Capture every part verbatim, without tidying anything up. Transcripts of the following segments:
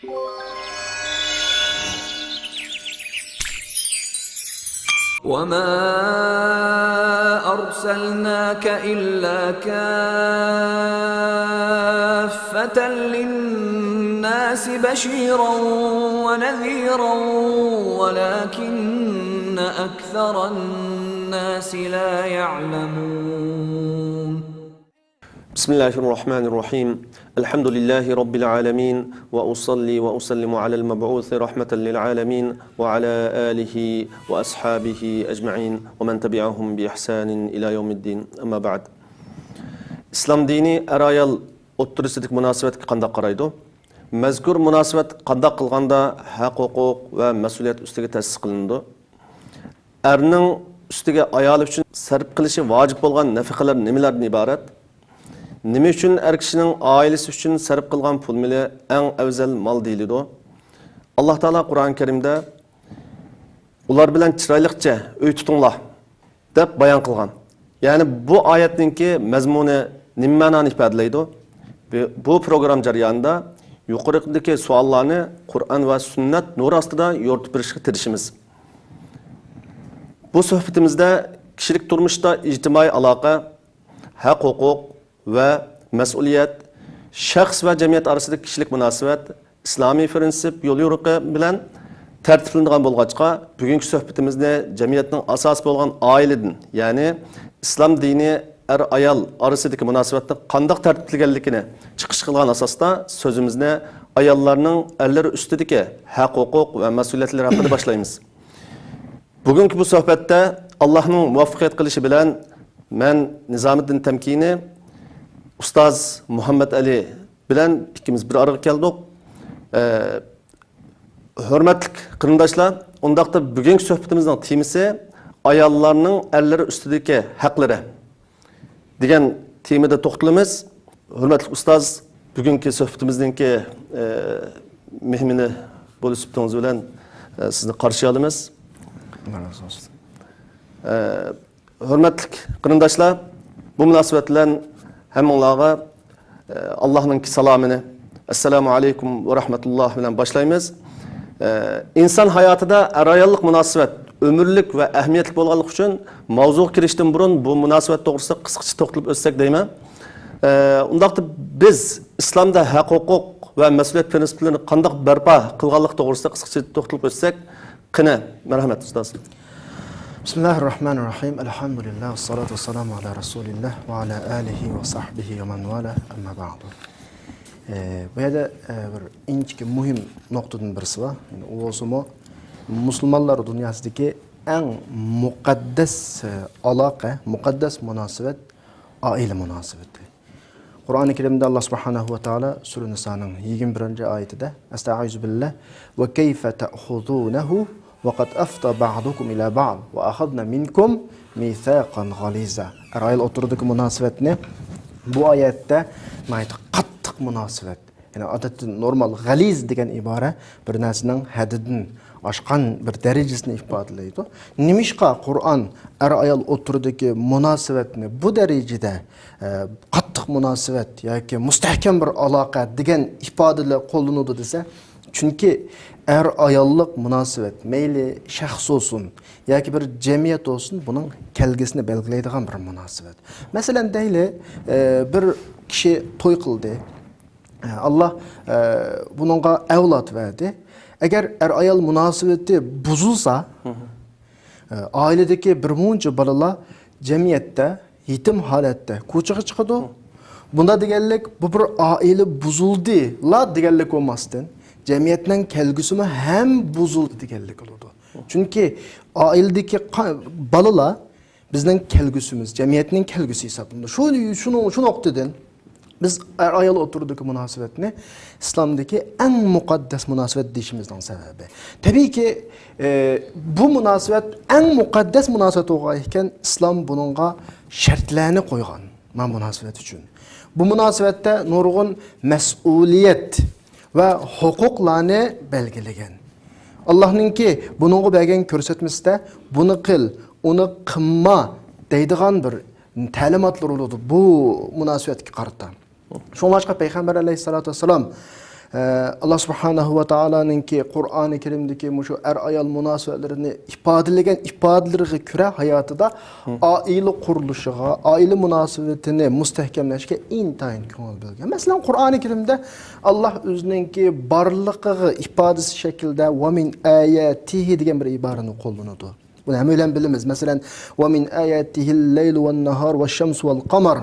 وما أرسلناك إلا كافة للناس بشيرا ونذيرا ولكن أكثر الناس لا يعلمون. بسم الله الرحمن الرحيم. الحمد لله رب العالمين، وأصلي وأسلم على المبعوث رحمة للعالمين، وعلى آله وأصحابه أجمعين، ومن تبعهم بإحسان إلى يوم الدين. أما بعد. ئىسلام دىنى ئەر-ئايال ئوتتۇرىسىدىكى مۇناسىۋەتكە قانداق قارايدۇ؟ مەزكۇر مۇناسىۋەت قانداق قىلغاندا ھەق-ھوقۇق ۋە مەسئۇلىيەت ئۈستىگە تەسىس قىلىنىدۇ؟ ئەرنىڭ ئۈستىگە ئايالى ئۈچۈن سەرپ قىلىشى ۋاجىپ بولغان نەپىقىلەر نېمىلەردىن ئىبارەت؟ نېمە ئۈچۈن ئەر كىشىنىڭ ئائىلىسى ئۈچۈن سەرپ قىلغان پۇل مېلى ئەڭ ئەۋزەل مال دېيىلىدۇ؟ ئاللاھ تائالا قۇرئان كەرىمدە، «ئۇلار بىلەن چىرايلىقچە ئۆي تۇتۇڭلار» دەپ بايان قىلغان. يەنى بۇ ئايەتنىڭكى مەزمۇنى نېمە مەنانى ئىپادىلەيدۇ؟ بۇ، بۇ پروگرامما جەريانىدا يۇقىرىقىدىكى سوئاللارنى قۇرئان ۋە سۈننەت نۇرى ئاستىدا يورۇتۇپ بېرىشكە تىرىشىمىز. بۇ سۆھبىتىمىزدە كىشىلىك تۇرمۇشتا ئىجتىمائىي ئالاقە، ھەق-ھوقۇق ۋە مەسئۇلىيەت، شەخس ۋە جەمئىيەت ئارىسىدىكى كىشىلىك مۇناسىۋەت، ئىسلامىي پىرىنسىپ يوليورۇقى بىلەن تەرتىپلىنىدىغان بولغاچقا، بۈگۈنكى سۆھبىتىمىزنى جەمئىيەتنىڭ ئاساسى بولغان ئائىلىدىن، يەنى ئىسلام دىنى ئەر-ئايال ئارىسىدىكى مۇناسىۋەتنى قانداق تەرتىپلىگەنلىكىنى چىقىش قىلغان ئاساستا سۆزىمىزنى ئاياللارنىڭ ئەرلىرى ئۈستىدىكى ھەق-ھوقۇق ۋە مەسئۇلىيەتلىرى ھەققىدە باشلايمىز. بۈگۈنكى بۇ سۆھبەتتە ئاللاھنىڭ مۇۋەپپەقىيەت قىلىشى بىلەن مەن نىزامىددىن تەمكىنى، ئۇستاز مۇھەممەد ئەلى بىلەن ئىككىمىز بىر ئارىغا كەلدۇق. ئە، ھۆرمەتلىك قېرىنداشلار، ئۇنداقتا بۈگۈنكى سۆھبىتىمىزنىڭ تېمىسى ئاياللارنىڭ ئەرلىرى ئۈستىدىكى ھەقلىرى دېگەن تېمىدا توختىلىمىز. ھۆرمەتلىك ئۇستاز، بۈگۈنكى سۆھبىتىمىزنىڭكى، ئە، مېھمىنى بولۇش سۈپىتىڭىز بىلەن، ئە، سىزنى قارشى ئالىمىز. ئاللا رازى بولسۇن. ئە، ھۆرمەتلىك قېرىنداشلار، بۇ مۇناسىۋەت بىلەن ھەممىڭلارغا، ئە، ئاللاھنىڭ سالامىنى، ئەسسالامۇ ئەلەيكۇم ۋە رەھمەتۇللاھ بىلەن باشلايمىز. ئە، ئىنسان ھاياتىدا ئەر-ئاياللىق مۇناسىۋەت ئۆمۈرلۈك ۋە ئەھمىيەتلىك بولغانلىقى ئۈچۈن، ماۋزۇغا كىرىشتىن بۇرۇن بۇ مۇناسىۋەت توغرىسىدا قىسقىچە توختىلىپ ئۆتسەك دەيمەن. ئە، ئۇنداقتا بىز ئىسلامدا ھەق-ھوقۇق ۋە مەسئۇلىيەت پىرىنسىپلىرىنى قانداق بەرپا قىلغانلىقى توغرىسىدا قىسقىچە توختىلىپ ئۆتسەك، قېنى، مەرھەمەت، ئۇستاز. بىسمىللاھىررەھمانىررەھىم. ئەلھەمدۇلىللاھ، ۋەسسالاتۇ ۋەسسالامۇ ئەلا رەسۇلىللاھ ۋە ئەلا ئالىھى ۋە سەھبىھى ۋە مەن ۋالاھ، ئەمما بەئدۇ. ئە، بۇ يەردە، ئە، بىر ئىنچىكە مۇھىم نۇقتىدىن بىرسى بار. يەنى ئۇ بولسىمۇ مۇسۇلمانلار دۇنياسىدىكى ئەڭ مۇقەددەس، ئە، ئالاقە، مۇقەددەس مۇناسىۋەت ئائىلە مۇناسىۋىتى. قۇرئانى كەرىمدە ئاللا سۇبھانەھۇ ۋە تائالا سۈرە نىسانىڭ يىگىرمە بىرىنچى ئايىتىدە، ئەستەئىزۇ بىللاھ، ۋە كەيفە تەئخۇزۇنەھۇ ۋە قەد ئەفزا بەئزۇكۇم ئىلا بەئز ۋە ئەخەزنا مىنكۇم مىساقەن غەلىزا. ئەر-ئايال ئوتتۇرىدىكى مۇناسىۋەتنى بۇ ئايەتتە ناھايىتى قاتتىق مۇناسىۋەت، يەنى ئادەتتە نورمال غەلىز دېگەن ئىبارە بىر نەرسىنىڭ ھەددىدىن ئاشقان بىر دەرىجىسىنى ئىپادىلەيدۇ. نېمىشقا قۇرئان ئەر-ئايال ئوتتۇرىدىكى مۇناسىۋەتنى بۇ دەرىجىدە، ئە، قاتتىق مۇناسىۋەت ياكى مۇستەھكەم بىر ئالاقە دېگەن ئىپادىلەر قوللىنىدۇ دېسە، چۈنكى ئەر-ئاياللىق مۇناسىۋەت مەيلى شەخس بولسۇن ياكى بىر جەمئىيەت بولسۇن، بۇنىڭ كەلگۈسىنى بەلگىلەيدىغان بىر مۇناسىۋەت. مەسىلەن، دەيلى، ئە، بىر كىشى توي قىلدى. ئاللا، ئە، بۇنىڭغا ئەۋلاد بەردى. ئەگەر ئەر-ئايال مۇناسىۋىتى بۇزۇلسا، ئە، ئائىلىدىكى بىر مۇنچە بالىلار جەمئىيەتتە يېتىم ھالەتتە كوچىغا چىقىدۇ. بۇنداق دېگەنلىك، بۇ بىر ئائىلە بۇزۇلدىلا دېگەنلىك بولماستىن، جەمئىيەتنىڭ كەلگۈسىمۇ ھەم بۇزۇلدى دېگەنلىك بولىدۇ. چۈنكى ئائىلىدىكى قا-، بالىلار بىزنىڭ كەلگۈسىمىز، جەمئىيەتنىڭ كەلگۈسى ھېسابلىنىدۇ. شۇ، شۇنىڭ، شۇ نۇقتىدىن بىز ئەر-ئايال ئوتتۇرىدىكى مۇناسىۋەتنى ئىسلامدىكى ئەڭ مۇقەددەس مۇناسىۋەت دېيىشىمىزنىڭ سەۋەبى. تەبىئىيكى، ئە، بۇ مۇناسىۋەت ئەڭ مۇقەددەس مۇناسىۋەت بولغان ئىكەن، ئىسلام بۇنىڭغا شەرتلەرنى قويغان، مانا مۇناسىۋەت ئۈچۈن. بۇ مۇناسىۋەتتە نۇرغۇن مەسئۇلىيەت ۋە ھوقۇقلارنى بەلگىلىگەن. ئاللاھنىڭكى بۇنىڭغا بەرگەن كۆرسەتمىسىدە، «بۇنى قىل، ئۇنى قىلما» دەيدىغان بىر تەلىماتلار بولىدۇ بۇ مۇناسىۋەتكە قارىتا. شۇڭلاشقا پەيغەمبەر ئەلەيھىسسالاتۇ ۋەسسالام ئە، ئاللا سۇبھانەھۇ ۋە تائالانىڭكى قۇرئانى كەرىمدىكى مۇشۇ ئەر-ئايال مۇناسىۋەتلىرىنى ئىپادىلىگەن ئىپادىلىرىگە كۆرە ھاياتىدا ئائىلە قۇرۇلۇشىغا، ئائىلە مۇناسىۋىتىنى مۇستەھكەملەشكە ئىنتايىن كۆڭۈل بۆلگەن. مەسىلەن، قۇرئانى كەرىمدە ئاللا ئۆزىنىڭكى بارلىقىغا ئىپادىسى شەكلىدە «ۋە مىن ئاياتىھى» دېگەن بىر ئىبارىنى قوللىنىدۇ. بۇنى ھەممەيلەن بىلىمىز. مەسىلەن، «ۋە مىن ئاياتىھىل لەيلۇ ۋەن ناھار ۋەششەمسۇ ۋەل قەمەر».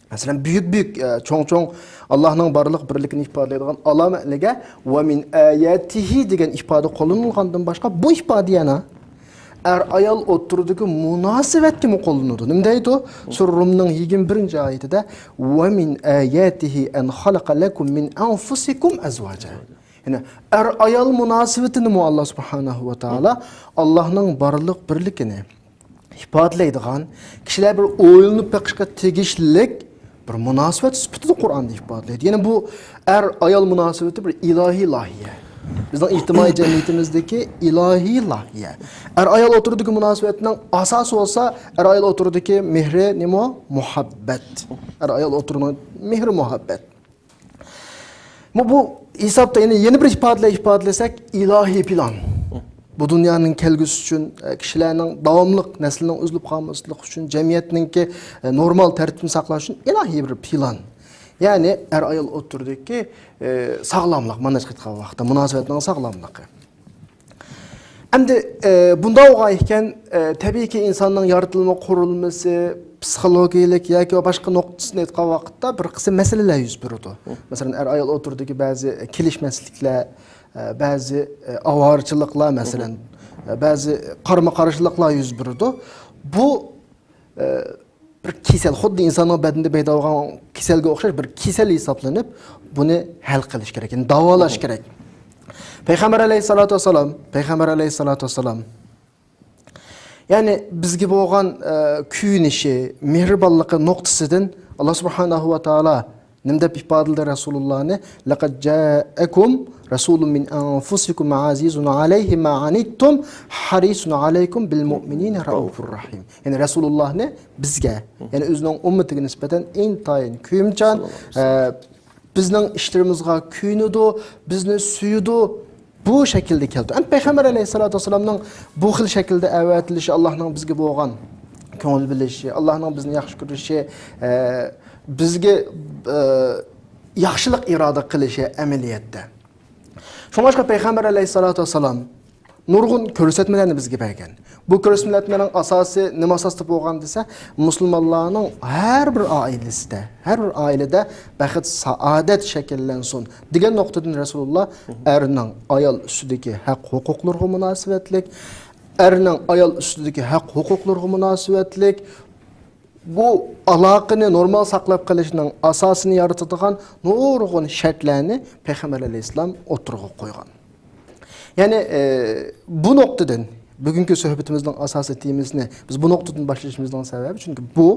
مەسىلەن، بۈيۈك-بۈيۈك، ئە، چوڭ-چوڭ ئاللانىڭ بارلىق بىرلىكىنى ئىپادىلەيدىغان ئالامەتلىرىگە «ۋە مىن ئاياتىھى» دېگەن ئىپادە قوللىنىلغاندىن باشقا، بۇ ئىپادە يەنە ئەر-ئايال ئوتتۇرىدىكى مۇناسىۋەتكىمۇ قوللىنىدۇ. نېمە دەيدۇ؟ سۈرە رۇمنىڭ يىگىرمە بىرىنچى ئايىتىدە، «ۋە مىن ئاياتىھى ئەن خەلەقە لەكۇم مىن ئەنفۇسىكۇم ئەزۋاجا». يەنى ئەر-ئايال مۇناسىۋىتىنىمۇ ئاللا سۇبھانەھۇ ۋە تائالا ئاللانىڭ بارلىق بىرلىكىنى ئىپادىلەيدىغان، كىشىلەر بىر ئويلىنىپ بېقىشقا تېگىشلىك بىر مۇناسىۋەت سۈپىتىدە قۇرئاندا ئىپادىلەيدۇ. يەنى بۇ ئەر-ئايال مۇناسىۋىتى بىر ئىلاھىي لايىھە. بىزنىڭ ئىجتىمائىي جەمئىيىتىمىزدىكى ئىلاھىي لايىھە. ئەر-ئايال ئوتتۇرىدىكى مۇناسىۋەتنىڭ ئاساسى بولسا، ئەر-ئايال ئوتتۇرىدىكى مېھرى نېمە؟ مۇھەببەت. ئەر-ئايال ئوتتۇرىنىڭ مېھرى مۇھەببەت. بۇ، بۇ ھېسابتا يەنە، يەنە بىر ئىپادىلەر ئىپادىلىسەك، ئىلاھىي پىلان. بۇ دۇنيانىڭ كەلگۈسى ئۈچۈن، ئە، كىشىلەرنىڭ داۋاملىق نەسلىنىڭ ئۈزۈلۈپ قالماسلىقى ئۈچۈن، جەمئىيەتنىڭكى، ئە، نورمال تەرتىپىنى ساقلاش ئۈچۈن ئىلاھىي بىر پىلان. يەنى ئەر-ئايال ئوتتۇرىدىكى، ئە، ساغلاملىق، مانا ئېيتقان ۋاقىتتا مۇناسىۋەتنىڭ ساغلاملىقى. ئەمدى، ئە، بۇنداق بولغان ئىكەن، ئە، تەبىئىيكى ئىنساننىڭ يارىتىلما قۇرۇلمىسى، پسىخولوگىيەلىك ياكى باشقا نۇقتىسىدىن ئېيتقان ۋاقىتتا بىر قىسىم مەسىلىلەر يۈز بېرىدۇ. مەسىلەن، ئەر-ئايال ئوتتۇرىدىكى بەزى كېلىشمەسلىكلەر، ئە، بەزى، ئە، ئاۋارىچىلىقلار، مەسىلەن، ئە، بەزى قارىمۇ قارشىلىقلار يۈز بېرىدۇ. بۇ، ئە، بىر كېسەل، خۇددى ئىنساننىڭ بەدىنىدە پەيدا بولغان كېسەلگە ئوخشاش بىر كېسەل ھېسابلىنىپ، بۇنى ھەل قىلىش كېرەك، يەنى داۋالاش كېرەك. پەيغەمبەر ئەلەيھىسسالاتۇ ۋەسسالام، پەيغەمبەر ئەلەيھىسسالاتۇ ۋەسسالام، يەنى بىزگە بولغان، ئە، كۆيۈنۈشى، مېھرىبانلىقى نۇقتىسىدىن ئاللا سۇبھانەھۇ ۋە تائالا نېمە دەپ ئىپادىلىدى رەسۇلۇللانى؟ «لەقەد جائەكۇم رەسۇلۇن مىن ئەنفۇسىكۇم ئەزىزۇن ئەلەيھى ما ئەنىتتۇم، ھەرىسۇن ئەلەيكۇم بىل مۇئمىنىنە رەئۇفۇر رەھىم.» يەنى رەسۇلۇللانى بىزگە، يەنى ئۆزىنىڭ ئۈممىتىگە نىسبەتەن ئىنتايىن كۆيۈمچان، ئە، بىزنىڭ ئىشلىرىمىزغا كۆيۈنىدۇ، بىزنى سۆيىدۇ، بۇ شەكىلدە كەلدى. ئەمدى پەيغەمبەر ئەلەيھىسسالاتۇ ۋەسسالامنىڭ بۇ خىل شەكىلدە ئەۋەتىلىشى، ئاللانىڭ بىزگە بولغان كۆڭۈل بۆلۈشى، ئاللانىڭ بىزنى ياخشى كۆرۈشى، ئە، بىزگە، ئە، ياخشىلىق ئىرادە قىلىشى ئەمەلىيەتتە. شۇڭلاشقا پەيغەمبەر ئەلەيھىسسالاتۇ ۋەسسالام نۇرغۇن كۆرسەتمىلەرنى بىزگە بەرگەن. بۇ كۆرسەتمىلەرنىڭ ئاساسى نېمە ئاساستا بولغان دېسە، مۇسۇلمانلارنىڭ ھەر بىر ئائىلىسىدە، ھەر بىر ئائىلىدە بەخت، سائادەت شەكىللەنسۇن دېگەن نۇقتىدىن رەسۇلۇللا ئەرنىڭ ئايال ئۈستىدىكى ھەق ھوقۇقلىرىغا مۇناسىۋەتلىك، ئەرنىڭ ئايال ئۈستىدىكى ھەق ھوقۇقلىرىغا مۇناسىۋەتلىك، بۇ ئالاقىنى نورمال ساقلاپ قېلىشنىڭ ئاساسىنى يارىتىدىغان نۇرغۇن شەرتلەرنى پەيغەمبەر ئەلەيھىسسالام ئوتتۇرىغا قويغان. يەنى، ئە، بۇ نۇقتىدىن بۈگۈنكى سۆھبىتىمىزنىڭ ئاساسىي تېمىسىنى بىز بۇ نۇقتىدىن باشلىشىمىزنىڭ سەۋەبى، چۈنكى بۇ،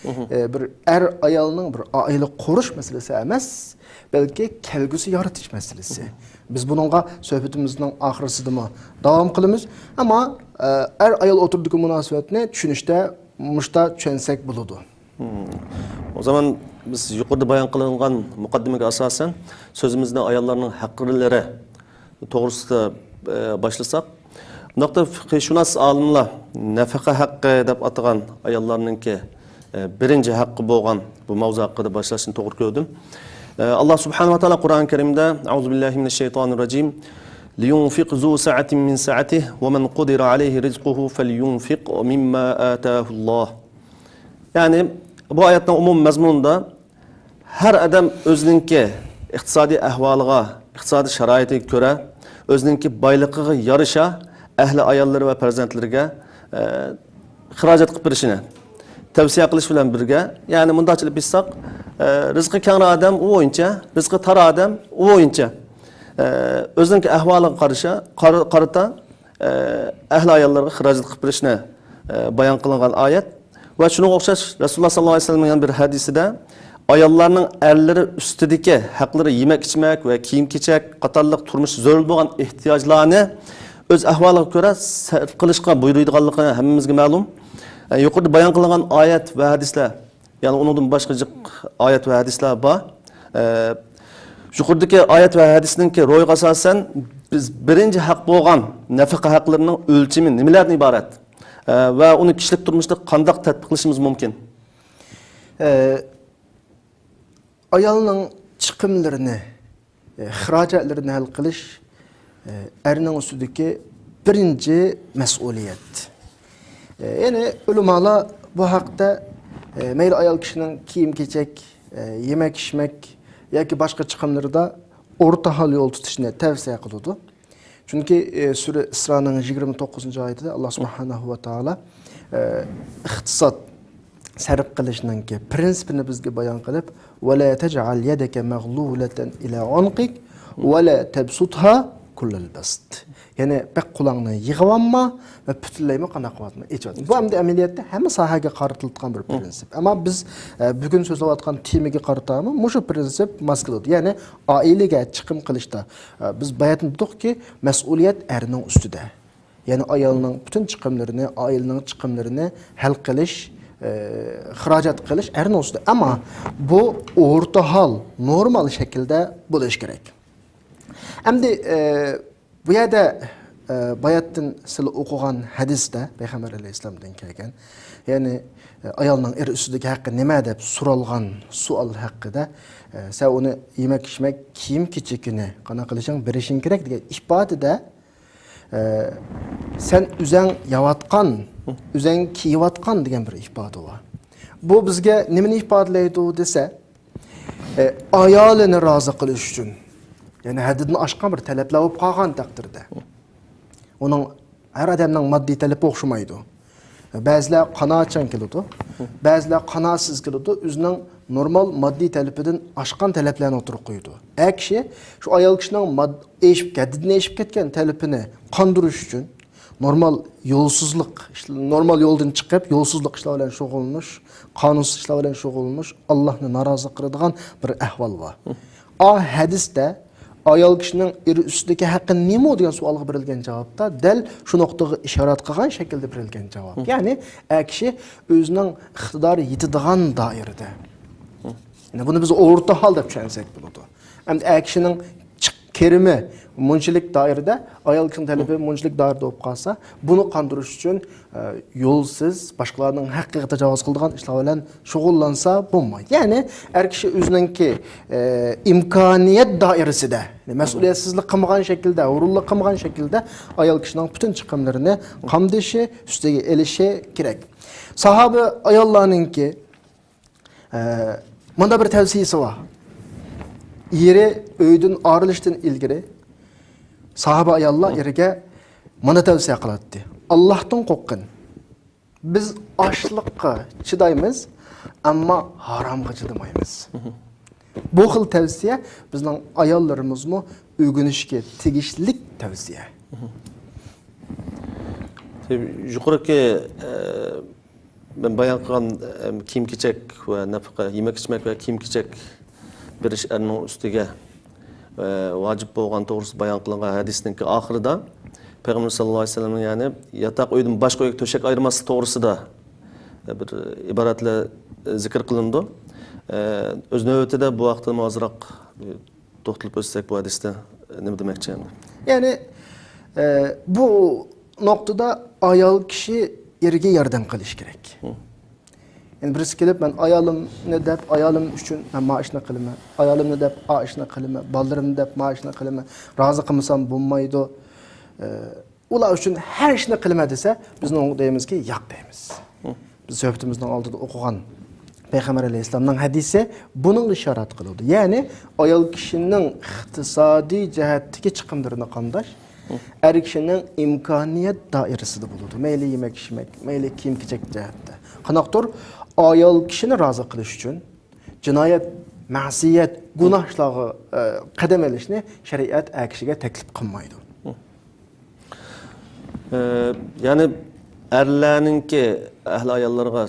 ئە، بىر ئەر-ئايالنىڭ بىر ئائىلە قۇرۇش مەسىلىسى ئەمەس، بەلكى كەلگۈسى يارىتىش مەسىلىسى. بىز بۇنىڭغا سۆھبىتىمىزنىڭ ئاخىرىسىدىمۇ داۋام قىلىمىز. ئەمما، ئە، ئەر-ئايال ئوتتۇرىدىكى مۇناسىۋەتنى چۈشىنىشتە مۇشتا چۈشەنسەك بولىدۇ. مم. ئۇ زامان بىز يۇقىرىدا بايان قىلىنغان مۇقەددىمىگە ئاساسەن، سۆزىمىزنى ئاياللارنىڭ ھەقلىرى توغرىسىدا، ئە، باشلىساق. بۇنداقتا فىقھىشۇناس ئالىملار نەپەقە ھەققى دەپ ئاتىغان ئاياللارنىڭكى، ئە، بىرىنچى ھەققى بولغان بۇ ماۋزۇ ھەققىدە باشلاشنى توغرا كۆردۈم. ئە، ئاللا سۇبھانەھۇ ۋە تائالا قۇرئان كەرىمدە، «أعوذ بالله من الشيطان الرجيم. لينفق ذو سعة من سعته ومن قدر عليه رزقه فلينفق مما آتاه الله.» يەنى بۇ ئايەتنىڭ ئومۇمىي مەزمۇنىدا ھەر ئادەم ئۆزىنىڭكى ئىقتىسادىي ئەھۋالىغا، ئىقتىسادىي شارائىتىگە كۆرە، ئۆزىنىڭكى بايلىقىغا يارىشا ئەھلى ئاياللىرى ۋە پەرزەنتلىرىگە، ئە، خىراجەت قىلىپ بېرىشىنى تەۋسىيە قىلىش بىلەن بىرگە، يەنى مۇنداقچە ئېلىپ ئېيتساق، ئە، رىزقى كەڭرى ئادەم ئۇ بويىچە، رىزقى تار ئادەم ئۇ بويىچە، ئە، ئۆزىنىڭكى ئەھۋالىغا قارىشا، قار-، قارىتا، ئە، ئەھلى ئاياللارغا خىراجەت قىلىپ بېرىشنى، ئە، بايان قىلىنغان ئايەت. ۋە شۇنىڭغا ئوخشاش رەسۇلۇللا ساللاللاھۇ ئەلەيھى ۋەسەللەمنىڭ يەنە بىر ھەدىسىدە، ئاياللارنىڭ ئەرلىرى ئۈستىدىكى ھەقلىرى يېمەك-ئىچمەك ۋە كىيىم-كېچەك قاتارلىق تۇرمۇش زۆرۈر بولغان ئېھتىياجلارنى ئۆز ئەھۋالىغا كۆرە سەرپ قىلىشقا بۇيرۇيدىغانلىقى ھەممىمىزگە مەلۇم. ئە، يۇقىرىدا بايان قىلىنغان ئايەت ۋە ھەدىسلەر، يەنى ئۇنىڭدىن باشقا جىق ئايەت ۋە ھەدىسلەر بار. ئە، يۇقىرىدىكى ئايەت ۋە ھەدىسنىڭكى روھىغا ئاساسەن، بىز بىرىنچى ھەق بولغان نەپىقە ھەقلىرىنىڭ ئۆلچىمى نېمىلەردىن ئىبارەت؟ ئە، ۋە ئۇنى كىشىلىك تۇرمۇشتا قانداق تەتبىقلىشىمىز مۇمكىن؟ ئە، ئايالنىڭ چىقىملىرىنى، ئە، خىراجەتلىرىنى ھەل قىلىش، ئە، ئەرنىڭ ئۈستىدىكى بىرىنچى مەسئۇلىيەت. ئە، يەنى ئۆلىمالار بۇ ھەقتە، ئە، مەيلى ئايال كىشىنىڭ كىيىم-كېچەك، ئە، يېمەك-ئىچمەك ياكى باشقا چىقىملىرىدا ئورتا ھال يول تۇتۇشنى تەۋسىيە قىلىدۇ. چۈنكى، ئە، سۈرە ئىسرانىڭ يىگىرمە توققۇزىنچى ئايىتىدە ئاللا سۇبھانەھۇ ۋە تائالا، ئە، ئىقتىساد سەرپ قىلىشنىڭكى پرىنسىپىنى بىزگە بايان قىلىپ، «ولا تجعل يدك مغلولة إلى عنقك ولا تبسطها كل البسط.» يەنى بەك قۇلاڭنى يىغىۋالما ۋە پۈتۈنلەيمۇ قانداق قىلىۋاتما، ئېچىۋاتما. بۇ ئەمدى ئەمەلىيەتتە ھەممە ساھەگە قارىتىلىدىغان بىر پرىنسىپ. ئەمما بىز، ئە، بۈگۈن سۆزلەۋاتقان تېمىگە قارىتامۇ مۇشۇ پرىنسىپ ماس كېلىدۇ. يەنى ئائىلىگە چىقىم قىلىشتا، ئە، بىز باياتىن دېدۇقكى، مەسئۇلىيەت ئەرنىڭ ئۈستىدە. يەنى ئايالنىڭ پۈتۈن چىقىملىرىنى، ئائىلىنىڭ چىقىملىرىنى ھەل قىلىش، ئە، خىراجەت قىلىش ئەرنىڭ ئۈستىدە. ئەمما بۇ ئورتا ھال، نورمال شەكىلدە بولۇشى كېرەك. ئەمدى، ئە، بۇ يەردە، ئە، باياتتىن سىلى ئوقۇغان ھەدىستە پەيغەمبەر ئەلەيھىسسالامدىن كەلگەن، يەنى، ئە، ئايالنىڭ ئېرى ئۈستىدىكى ھەققى نېمە دەپ سورالغان سوئال ھەققىدە، ئە، سەن ئۇنى يېمەك-ئىچمەك، كىيىم-كېچىكىنى قانداق قىلىشىڭ، بېرىشىڭ كېرەك دېگەن ئىپادىدە، ئە، سەن ئۆزەڭ يەۋاتقان، ئۆزەڭ كىيىۋاتقان دېگەن بىر ئىپادە بار. بۇ بىزگە نېمىنى ئىپادىلەيدۇ دېسە، ئە، ئايالىنى رازى قىلىش ئۈچۈن، يەنى ھەددىدىن ئاشقان بىر تەلەپلەر بولۇپ قالغان تەقدىردە، ئۇنىڭ، ھەر ئادەمنىڭ ماددىي تەلىپى ئوخشىمايدۇ. بەزىلەر قانائەتچان كېلىدۇ، بەزىلەر قانائەتسىز كېلىدۇ، ئۆزىنىڭ نورمال ماددىي تەلىپىدىن ئاشقان تەلەپلەرنى ئوتتۇرىغا قويىدۇ. ئەر كىشى شۇ ئايال كىشىنىڭ ماد-، ئېشىپ، ھەددىدىن ئېشىپ كەتكەن تەلىپىنى قاندۇرۇش ئۈچۈن نورمال يولسىزلىق، ئىش-، نورمال يولدىن چىقىپ، يولسىزلىق ئىشلار بىلەن شۇغۇللىنىش، قانۇنسىز ئىشلار بىلەن شۇغۇللىنىش، ئاللاھنى نارازى قىلىدىغان بىر ئەھۋال بار. ئا ھەدىستە ئايال كىشىنىڭ ئېرى ئۈستىدىكى ھەققى نېمە دېگەن سوئالغا بېرىلگەن جاۋابتا دەل شۇ نۇقتىغا ئىشارەت قىلغان شەكىلدە بېرىلگەن جاۋاب. يەنى ئەر كىشى ئۆزىنىڭ ئىقتىدارى يېتىدىغان دائىرىدە. يەنى بۇنى بىز ئورتا ھال دەپ چۈشەنسەك بولىدۇ. ئەمدى ئەر كىشىنىڭ چىق-، كىرىمى مۇنچىلىك دائىرىدە، ئايال كىشىنىڭ تەلىپى مۇنچىلىك دائىرىدە بولۇپ قالسا، بۇنى قاندۇرۇش ئۈچۈن، ئە، يولسىز، باشقىلارنىڭ ھەققىگە تاجاۋۇز قىلىدىغان ئىشلار بىلەن شۇغۇللانسا بولمايدۇ. يەنى ئەر كىشى ئۆزىنىڭكى، ئە، ئىمكانىيەت دائىرىسىدە، مەسئۇلىيەتسىزلىك قىلمىغان شەكىلدە، ھۇرۇنلۇق قىلمىغان شەكىلدە ئايال كىشىنىڭ پۈتۈن چىقىملىرىنى قامدىشى، ئۈستىگە ئېلىشى كېرەك. ساھابە ئاياللارنىڭكى ئە، مۇندا بىر تەۋسىيىسى بار. ئېرى ئۆيدىن ئايرىلىشتىن ئىلگىرى ساھابە ئاياللار ئېرىگە مانا تەۋسىيە قىلاتتى: «ئاللاھتىن قورققىن. بىز ئاچلىققا چىدايمىز، ئەمما ھارامغا چىدىمايمىز.» بۇ خىل تەۋسىيە بىزنىڭ ئاياللىرىمىزمۇ ئۆگىنىشكە تېگىشلىك تەۋسىيە. يۇقىرىقى، ئە، مەن بايان قىلغان، ئە، كىيىم-كېچەك ۋە نەپىقە، يېمەك-ئىچمەك ۋە كىيىم-كېچەك بېرىش ئەرنىڭ ئۈستىگە، ئە، ۋاجىپ بولغان توغرىسىدا بايان قىلىنغان ھەدىسنىڭكى ئاخىرىدا پەيغەمبەر ساللاللاھۇ ئەلەيھى ۋەسەللەمنىڭ، يەنى ياتاق ئۆيدىن باشقا ئۆيگە تۆشەك ئايرىماسلىق توغرىسىدا، ئە، بىر ئىبارەتلەر زىكىر قىلىنىدۇ. ئە، ئۆز نۆۋىتىدە بۇ ھەقتىمۇ ئازراق، ئە، توختىلىپ ئۆتسەك بۇ ھەدىستە نېمە دېمەكچى ئەمدى؟ يەنى، ئە، بۇ نۇقتىدا ئايال كىشى ئېرىگە ياردەم قىلىشى كېرەك. يەنى بىرسى كېلىپ، مەن ئايالىمنى دەپ، ئايالىم ئۈچۈن مەن ما ئىشنى قىلىمەن، ئايالىمنى دەپ ئا ئىشنى قىلىمەن، بالىلىرىمنى دەپ ما ئىشنى قىلىمەن، رازى قىلمىسام بولمايدۇ. ئە، ئۇلار ئۈچۈن ھەر ئىشنى قىلىمەن دېسە، بىز ئۇنىڭغا دەيمىزكى، ياق دەيمىز. بىز سۆھبىتىمىزنىڭ ئالدىدا ئوقۇغان پەيغەمبەر ئەلەيھىسسالامنىڭ ھەدىسى بۇنىڭغا ئىشارەت قىلىدۇ. يەنى ئايال كىشىنىڭ ئىقتىسادىي جەھەتتىكى چىقىملىرىنى قامداش، ئەر كىشىنىڭ ئىمكانىيەت دائىرىسىدە بولىدۇ. مەيلى يېمەك-ئىچمەك، مەيلى كىيىم-كېچەك جەھەتتە. قانداقتۇر ئايال كىشىنى رازى قىلىش ئۈچۈن جىنايەت، مەسىيەت، گۇناھ ئىشلارغا، ئە، قەدەم ئېلىشنى شەرىئەت ئەر كىشىگە تەكلىپ قىلمايدۇ. ئە، يەنى ئەرلەرنىڭكى ئەھلى ئاياللىرىغا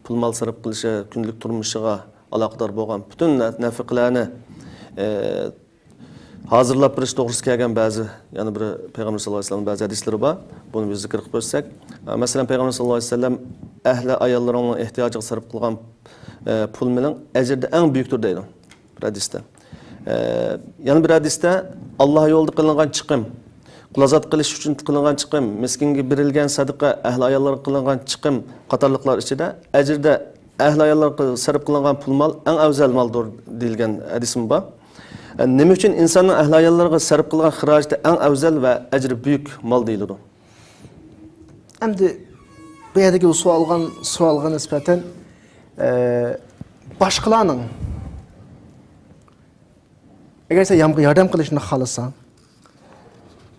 پۇل-مال سەرپ قىلىشى، كۈندىلىك تۇرمۇشىغا ئالاقىدار بولغان پۈتۈن نە-، نەپىقىلەرنى، ئە، ھازىرلاپ بېرىش توغرىسىدا كەلگەن بەزى، يەنە بىر پەيغەمبەر ساللاللاھۇ ئەلەيھى ۋەسەللەمنىڭ بەزى ھەدىسلىرى بار. بۇنى بىز زىكىر قىلىپ ئۆتسەك، مەسىلەن، پەيغەمبەر ساللاللاھۇ ئەلەيھى ۋەسەللەم، ئەھلى ئاياللىرىڭنىڭ ئېھتىياجىغا سەرپ قىلغان، ئە، پۇل مېلىڭ ئەجرىدە ئەڭ بۈيۈكتۇر دەيدۇ بىر ھەدىستە. ئە، يەنە بىر ھەدىستە، ئاللا يولىدا قىلىنغان چىقىم، قۇل ئازاد قىلىش ئۈچۈن قىلىنغان چىقىم، مىسكىنگە بېرىلگەن سەدىقە، ئەھلى ئاياللارغا قىلىنغان چىقىم قاتارلىقلار ئىچىدە ئەجىردە ئەھلى ئاياللارغا سەرپ قىلىنغان پۇل مال ئەڭ ئەۋزەل مالدۇر دېيىلگەن ھەدىسمۇ بار. ئە، نېمە ئۈچۈن ئىنساننىڭ ئەھلى ئاياللىرىغا سەرپ قىلغان خىراجىتى ئەڭ ئەۋزەل ۋە ئەجرى بۈيۈك مال دېيىلىدۇ؟ ئەمدى بۇ يەردىكى بۇ سوئالغا، سوئالغا نىسبەتەن، ئە، باشقىلارنىڭ، ئەگەر سەن يامغا ياردەم قىلىشنى خالىساڭ،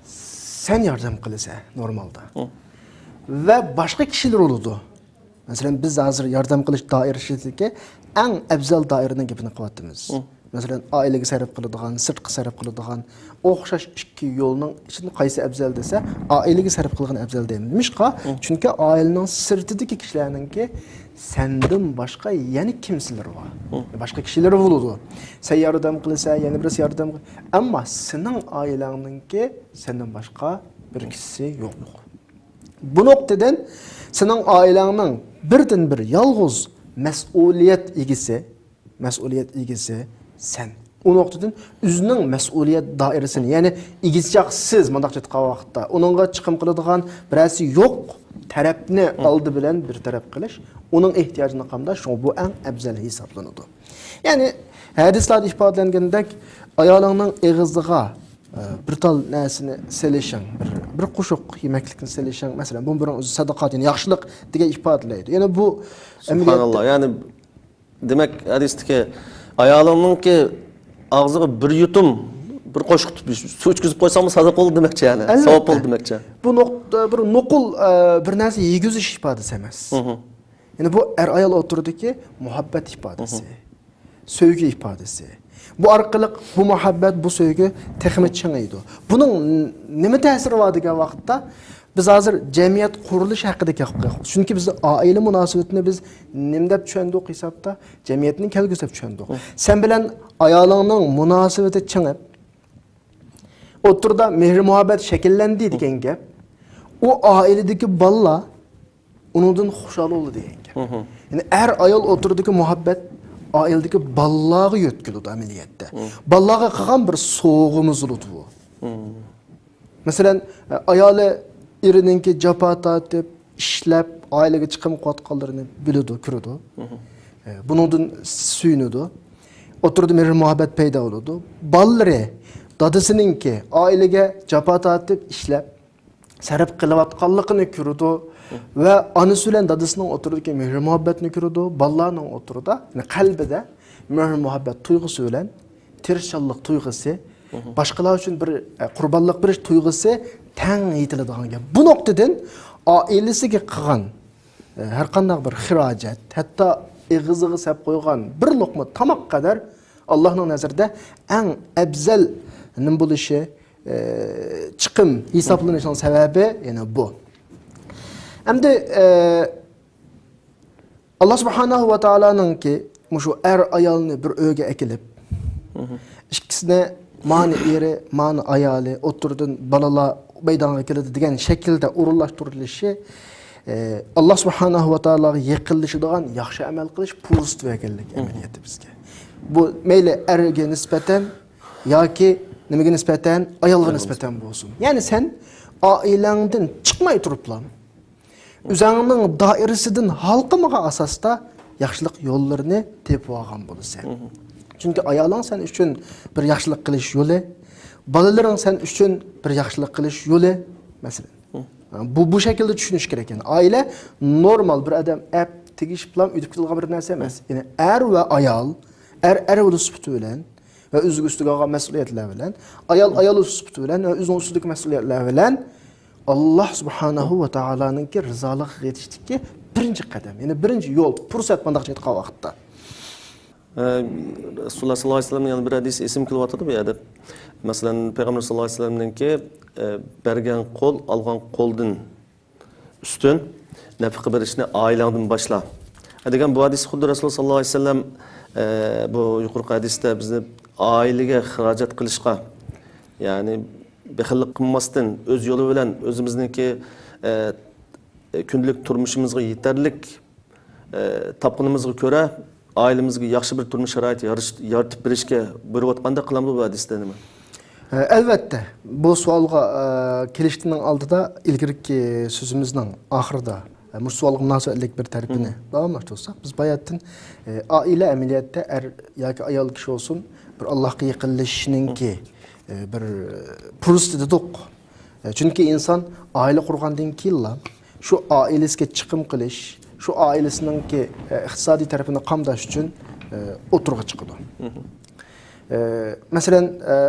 سەن ياردەم قىلىسەن نورمالدا. ھە. ۋە باشقا كىشىلەر بولىدۇ. مەسىلەن، بىز ھازىر ياردەم قىلىش دائىرىسىدىكى ئەڭ ئەۋزەل دائىرىنىڭ گېپىنى قىلىۋاتىمىز. ھە. مەسىلەن، ئائىلىگە سەرپ قىلىدىغان، سىرتقا سەرپ قىلىدىغان ئوخشاش ئىككى يولنىڭ ئىچىدىن قايسى ئەۋزەل دېسە، ئائىلىگە سەرپ قىلغان ئەۋزەل دەيمەن. نېمىشقا؟ ھە. چۈنكى ئائىلىنىڭ سىرتىدىكى كىشىلەرنىڭكى سەندىن باشقا يەنە كىمسىلىرى بار؟ ھە. باشقا كىشىلىرى بولىدۇ. سەن ياردەم قىلىسەن، يەنە بىرسى ياردەم قىل-، ئەمما سېنىڭ ئائىلەڭنىڭكى سەندىن باشقا بىر كىشىسى يوق. بۇ نۇقتىدىن سېنىڭ ئائىلەڭنىڭ بىردىنبىر يالغۇز مەسئۇلىيەت ئىگىسى، مەسئۇلىيەت ئىگىسى سەن. ئۇ نۇقتىدىن ئۆزىنىڭ مەسئۇلىيەت دائىرىسىنى، يەنى ئىگىچاقسىز، مۇنداقچە ئېيتقان ۋاقىتتا، ئۇنىڭغا چىقىم قىلىدىغان بىرەرسى يوق تەرەپنى ئالدى بىلەن بىر تەرەپ قىلىش، ئۇنىڭ ئېھتىياجىنى قامداش، شۇڭا بۇ ئەڭ ئەۋزەل ھېسابلىنىدۇ. يەنى ھەدىسلەردە ئىپادىلەنگەندەك، ئايالىڭنىڭ ئېغىزىغا، ئە، بىر تال نەرسىنى سېلىشىڭ، بىر، بىر قوشۇق يېمەكلىكنى سېلىشىڭ، مەسىلەن، بۇ بىرىڭ ئۆزى سەدىقات، يەنى ياخشىلىق دېگەن ئىپادىلەيدۇ. يەنى بۇ سۇبھاناللا، ئەمەلىيەتتە يەنى دېمەك، ھەدىستىكى ئايالىڭنىڭكى ئاغزىغا بىر يۇتۇم، بىر قوشۇق تۇتۇپ سۇ ئىچكۈزۈپ قويساڭمۇ سادىقە بولدى دېمەكچى، يەنى. ئەلۋەتتە. ساۋاب بولدى دېمەكچى. بۇ نۇق-، بىر نوقۇل، ئە، بىر نەرسە يېگۈزۈش ئىپادىسى ئەمەس. ھە. يەنى بۇ ئەر-ئايال ئوتتۇرىدىكى مۇھەببەت ئىپادىسى، ھە. سۆيگۈ ئىپادىسى. بۇ ئارقىلىق بۇ مۇھەببەت، بۇ سۆيگۈ تېخىمۇ چىڭىيدۇ. بۇنىڭ ن-، نېمە تەسىرى بار دېگەن ۋاقىتتا، بىز ھازىر جەمئىيەت قۇرۇلۇشى ھەققىدە گەپ قىلىۋاتىمىز. چۈنكى بىز ئائىلە مۇناسىۋىتىنى بىز نېمە دەپ چۈشەندۇق ھېسابتا؟ جەمئىيەتنىڭ كەلگۈسى دەپ چۈشەندۇق. ھە. سەن بىلەن ئايالىڭنىڭ مۇناسىۋىتى چىڭىپ، ئوتتۇرىدا مېھىر-مۇھەببەت شەكىللەندى دېگەن گەپ. ئۇ ئائىلىدىكى بالىلار ئۇنىڭدىن خۇشال بولىدۇ دېگەن گەپ. ھە. يەنى ئەر-ئايال ئوتتۇرىدىكى مۇھەببەت ئائىلىدىكى بالىلارغا يۆتكىلىدۇ ئەمەلىيەتتە. ھە. بالىلارغا قىلغان بىر سوۋغىمىز بولىدۇ بۇ. ھە. مەسىلەن، ئايالى ئېرىنىڭكى جاپا تارتىپ، ئىشلەپ، ئائىلىگە چىقىم قىلىۋاتقانلىرىنى بىلىدۇ، كۆرىدۇ. ھە. بۇنىڭدىن سۆيۈنىدۇ. ئوتتۇرىدا مېھىر-مۇھەببەت پەيدا بولىدۇ. بالىلىرى دادىسىنىڭكى ئائىلىگە جاپا تارتىپ، ئىشلەپ، سەرپ قىلىۋاتقانلىقىنى كۆرىدۇ ۋە ئانىسى بىلەن دادىسىنىڭ ئوتتۇرىدىكى مېھىر-مۇھەببەتنى كۆرىدۇ. بالىلارنىڭ ئوتتۇرىدا، يەنى قەلبىدە مېھىر-مۇھەببەت تۇيغۇسى بىلەن، تىرىشچانلىق تۇيغۇسى، باشقىلار ئۈچۈن بىر، ئە، قۇربانلىق بېرىش تۇيغۇسى تەڭ يېتىلىدىغان گەپ. بۇ نۇقتىدىن ئائىلىسىگە قىلغان، ئە، ھەر قانداق بىر خىراجەت، ھەتتا ئېغىزىغا سەپ قويغان بىر لوقما تاماق قەدەر ئاللانىڭ نەزىرىدە ئەڭ ئەۋزەل نېمە بولۇشى، ئە، چىقىم ھېسابلىنىشنىڭ سەۋەبى يەنە بۇ. ئەمدى، ئە، ئاللا سۇبھانەھۇ ۋە تائالانىڭكى مۇشۇ ئەر-ئايالنى بىر ئۆيگە ئەكېلىپ، ئىككىسىنى، مانا ئېرى، مانا ئايالى، ئوتتۇرىدىن بالىلار مەيدانغا كېلىدۇ دېگەن شەكىلدە ئورۇنلاشتۇرۇلۇشى، ئە، ئاللا سۇبھانەھۇ ۋە تائالاغا يېقىنلىشىدىغان ياخشى ئەمەل قىلىش پۇرسىتى بەرگەنلىك ئەمەلىيەتتە بىزگە. بۇ مەيلى ئەرگە نىسبەتەن ياكى نېمىگە نىسبەتەن، ئايالغا نىسبەتەن بولسۇن. يەنى سەن ئائىلەڭدىن چىقماي تۇرۇپلا، ئۆزۈڭنىڭ دائىرىسىدىن ھالقىمىغان ئاساستا ياخشىلىق يوللىرىنى تېپىۋالغان بولىسەن. چۈنكى ئايالىڭ سەن ئۈچۈن بىر ياخشىلىق قىلىش يولى، بالىلىرىڭ سەن ئۈچۈن بىر ياخشىلىق قىلىش يولى، مەسىلەن. بۇ، بۇ شەكىلدە چۈشىنىش كېرەك. يەنى ئائىلە نورمال بىر ئادەم ئەپ تېگىشىپلا ئۆتۈپ كېتىدىغان بىر نەرسە ئەمەس. يەنى ئەر ۋە ئايال، ئەر ئەر سۈپىتى بىلەن ۋە ئۆزىگە ئۈستىگە ئالغان مەسئۇلىيەتلەر بىلەن، ئايال ئايال سۈپىتى بىلەن ۋە ئۆزىنىڭ ئۈستىدىكى مەسئۇلىيەتلەر بىلەن ئاللا سۇبھانەھۇ ۋە تائالانىڭكى رىزالىقىغا يېتىشتىكى بىرىنچى قەدەم، يەنى بىرىنچى يول، پۇرسەت، مۇنداقچە ئېيتقان ۋاقىتتا. ئە، رەسۇلۇللا ساللاللاھۇ ئەلەيھى ۋەسەللەمنىڭ يەنە بىر ھەدىسى ئېسىمگە كېلىۋاتىدۇ بۇ يەردە. مەسىلەن، پەيغەمبەر ساللاللاھۇ ئەلەيھى ۋەسەللەمنىڭكى، ئە، بەرگەن قول ئالغان قولدىن ئۈستۈن، نەپىقە بېرىشنى ئائىلەڭدىن باشلا. دېگەن بۇ ھەدىس خۇددى رەسۇل ساللاللاھۇ ئەلەيھى ۋەسەللەم، ئە، بۇ يۇقىرىقى ھەدىستە بىزنى ئائىلىگە خىراجەت قىلىشقا، يەنى بېخىللىق قىلماستىن، ئۆز يولى بىلەن ئۆزىمىزنىڭكى، ئە، كۈندىلىك تۇرمۇشىمىزغا يېتەرلىك، ئە، تاپقىنىمىزغا كۆرە ئائىلىمىزگە ياخشى بىر تۇرمۇش شارائىتى يارىتىش-، يارىتىپ بېرىشكە بۇيرۇۋاتقاندەك قىلامدۇ بۇ ھەدىستە نېمە؟ ئە، ئەلۋەتتە، بۇ سوئالغا، ئە، كېلىشتىنىڭ ئالدىدا ئىلگىرىكى سۆزىمىزنىڭ ئاخىرىدا، ئە، مۇشۇ سوئالغا مۇناسىۋەتلىك بىر تەرىپىنى داۋاملاشتۇرساق، بىز باياتىن، ئە، ئائىلە ئەمەلىيەتتە ئەر ياكى ئايال كىشى بولسۇن، بىر ئاللاھقا يېقىنلىشىشنىڭكى، ئە، بىر، ئە، پۇرسىتى دېدۇق. ئە، چۈنكى ئىنسان ئائىلە قۇرغاندىن كېيىنلا شۇ ئائىلىسىگە چىقىم قىلىش، شۇ ئائىلىسىنىڭكى، ئە، ئىقتىسادىي تەرىپىنى قامداش ئۈچۈن، ئە، ئوتتۇرىغا چىقىدۇ. ئە، مەسىلەن، ئە،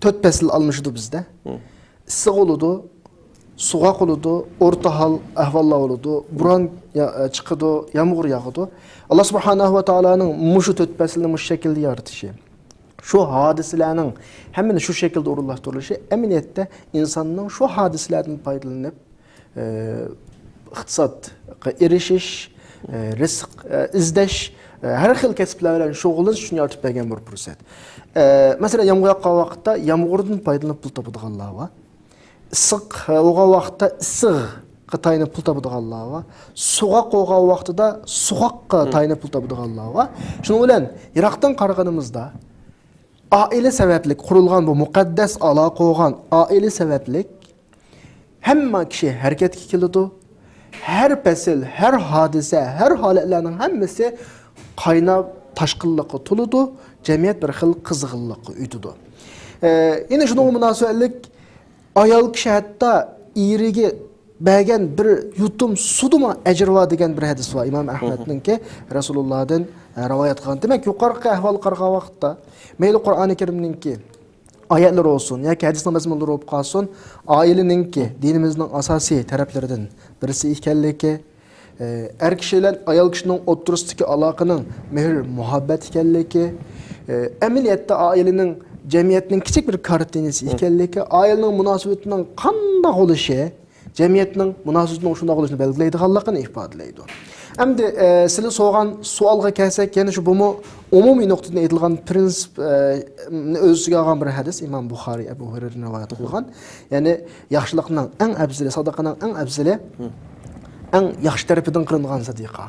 تۆت پەسىل ئالمىشىدۇ بىزدە. ئىسسىق بولىدۇ، سوغۇق بولىدۇ، ئورتا ھال ئەھۋاللار بولىدۇ، بوران يا-، ئە، چىقىدۇ، يامغۇر ياغىدۇ. ئاللا سۇبھانەھۇ ۋە تائالانىڭ مۇشۇ تۆت پەسىلنى مۇشۇ شەكىلدە يارىتىشى، شۇ ھادىسىلەرنىڭ ھەممىنى شۇ شەكىلدە ئورۇنلاشتۇرۇلۇشى ئەمەلىيەتتە ئىنساننىڭ شۇ ھادىسىلەردىن پايدىلىنىپ، ئى، ئىقتىسادقا ئېرىشىش، ئى، رىزىق، ئى، ئىزدەش، ئى، ھەر خىل كەسىپلەر بىلەن شۇغۇللىنىش ئۈچۈن يارىتىپ بەرگەن بىر پۇرسەت. ئى، مەسىلەن، يامغۇر ياغقان ۋاقىتتا يامغۇردىن پايدىلىنىپ پۇل تاپىدىغانلار بار. ئىسسىق، ئى، بولغان ۋاقىتتا ئىسسىققا تايىنىپ پۇل تاپىدىغانلار بار. سوغۇق بولغان ۋاقتىدا سوغۇققا تايىنىپ پۇل تاپىدىغانلار بار. شۇنىڭ بىلەن يىراقتىن قارىغىنىمىزدا، ئائىلە سەۋەبلىك قۇرۇلغان بۇ مۇقەددەس ئالاقە بولغان ئائىلە سەۋەبلىك ھەممە كىشى ھەرىكەتكە كېلىدۇ. ھەر پەسىل، ھەر ھادىسە، ھەر ھالەتلەرنىڭ ھەممىسى قايناپ تاشقىنلىققا تولىدۇ، جەمئىيەت بىر خىل قىزغىنلىققا ئۆتىدۇ. ئە، يەنە شۇنىڭغا مۇناسىۋەتلىك ئايال كىشى ھەتتا ئېرىگە بەرگەن بىر يۇتۇم سۇدىمۇ ئەجرى بار دېگەن بىر ھەدىس بار ئىمام ئەھمەدنىڭكى رەسۇلۇللادىن، ئە، رىۋايەت قىلغان. دېمەك، يۇقىرىقى ئەھۋالغا قارىغان ۋاقىتتا مەيلى قۇرئانى كەرىمنىڭكى ئايەتلىرى بولسۇن ياكى ھەدىسنىڭ مەزمۇنلىرى بولۇپ قالسۇن، ئائىلىنىڭكى دىنىمىزنىڭ ئاساسىي تەرەپلىرىدىن بىرسى ئىكەنلىكى، ئە، ئەر كىشى بىلەن ئايال كىشىنىڭ ئوتتۇرىسىدىكى ئالاقىنىڭ مېھىر-مۇھەببەت ئىكەنلىكى، ئە، ئەمەلىيەتتە ئائىلىنىڭ جەمئىيەتنىڭ كىچىك بىر كارتىنىسى ئىكەنلىكى، ئائىلىنىڭ مۇناسىۋىتىنىڭ قانداق بولۇشى، جەمئىيەتنىڭ مۇناسىۋىتىنىڭ شۇنداق بولۇشىنى بەلگىلەيدىغانلىقىنى ئىپادىلەيدۇ. ئەمدى، ئە، سىلەر سورىغان سوئالغا كەلسەك، يەنە شۇ بۇمۇ ئومۇمىي نۇقتىدىن ئېيتىلغان پرىنسىپ، ئە، نى ئۆز ئىچىگە ئالغان بىر ھەدىس، ئىمام بۇخارىي ئەبۇ ھۇرەيرىدىن رىۋايەت قىلغان. يەنى ياخشىلىقنىڭ ئەڭ ئەپزىلى، ساداقىنىڭ ئەڭ ئەپزىلى، ئەڭ ياخشى تەرىپىدىن قىلىنغان سەدىقە.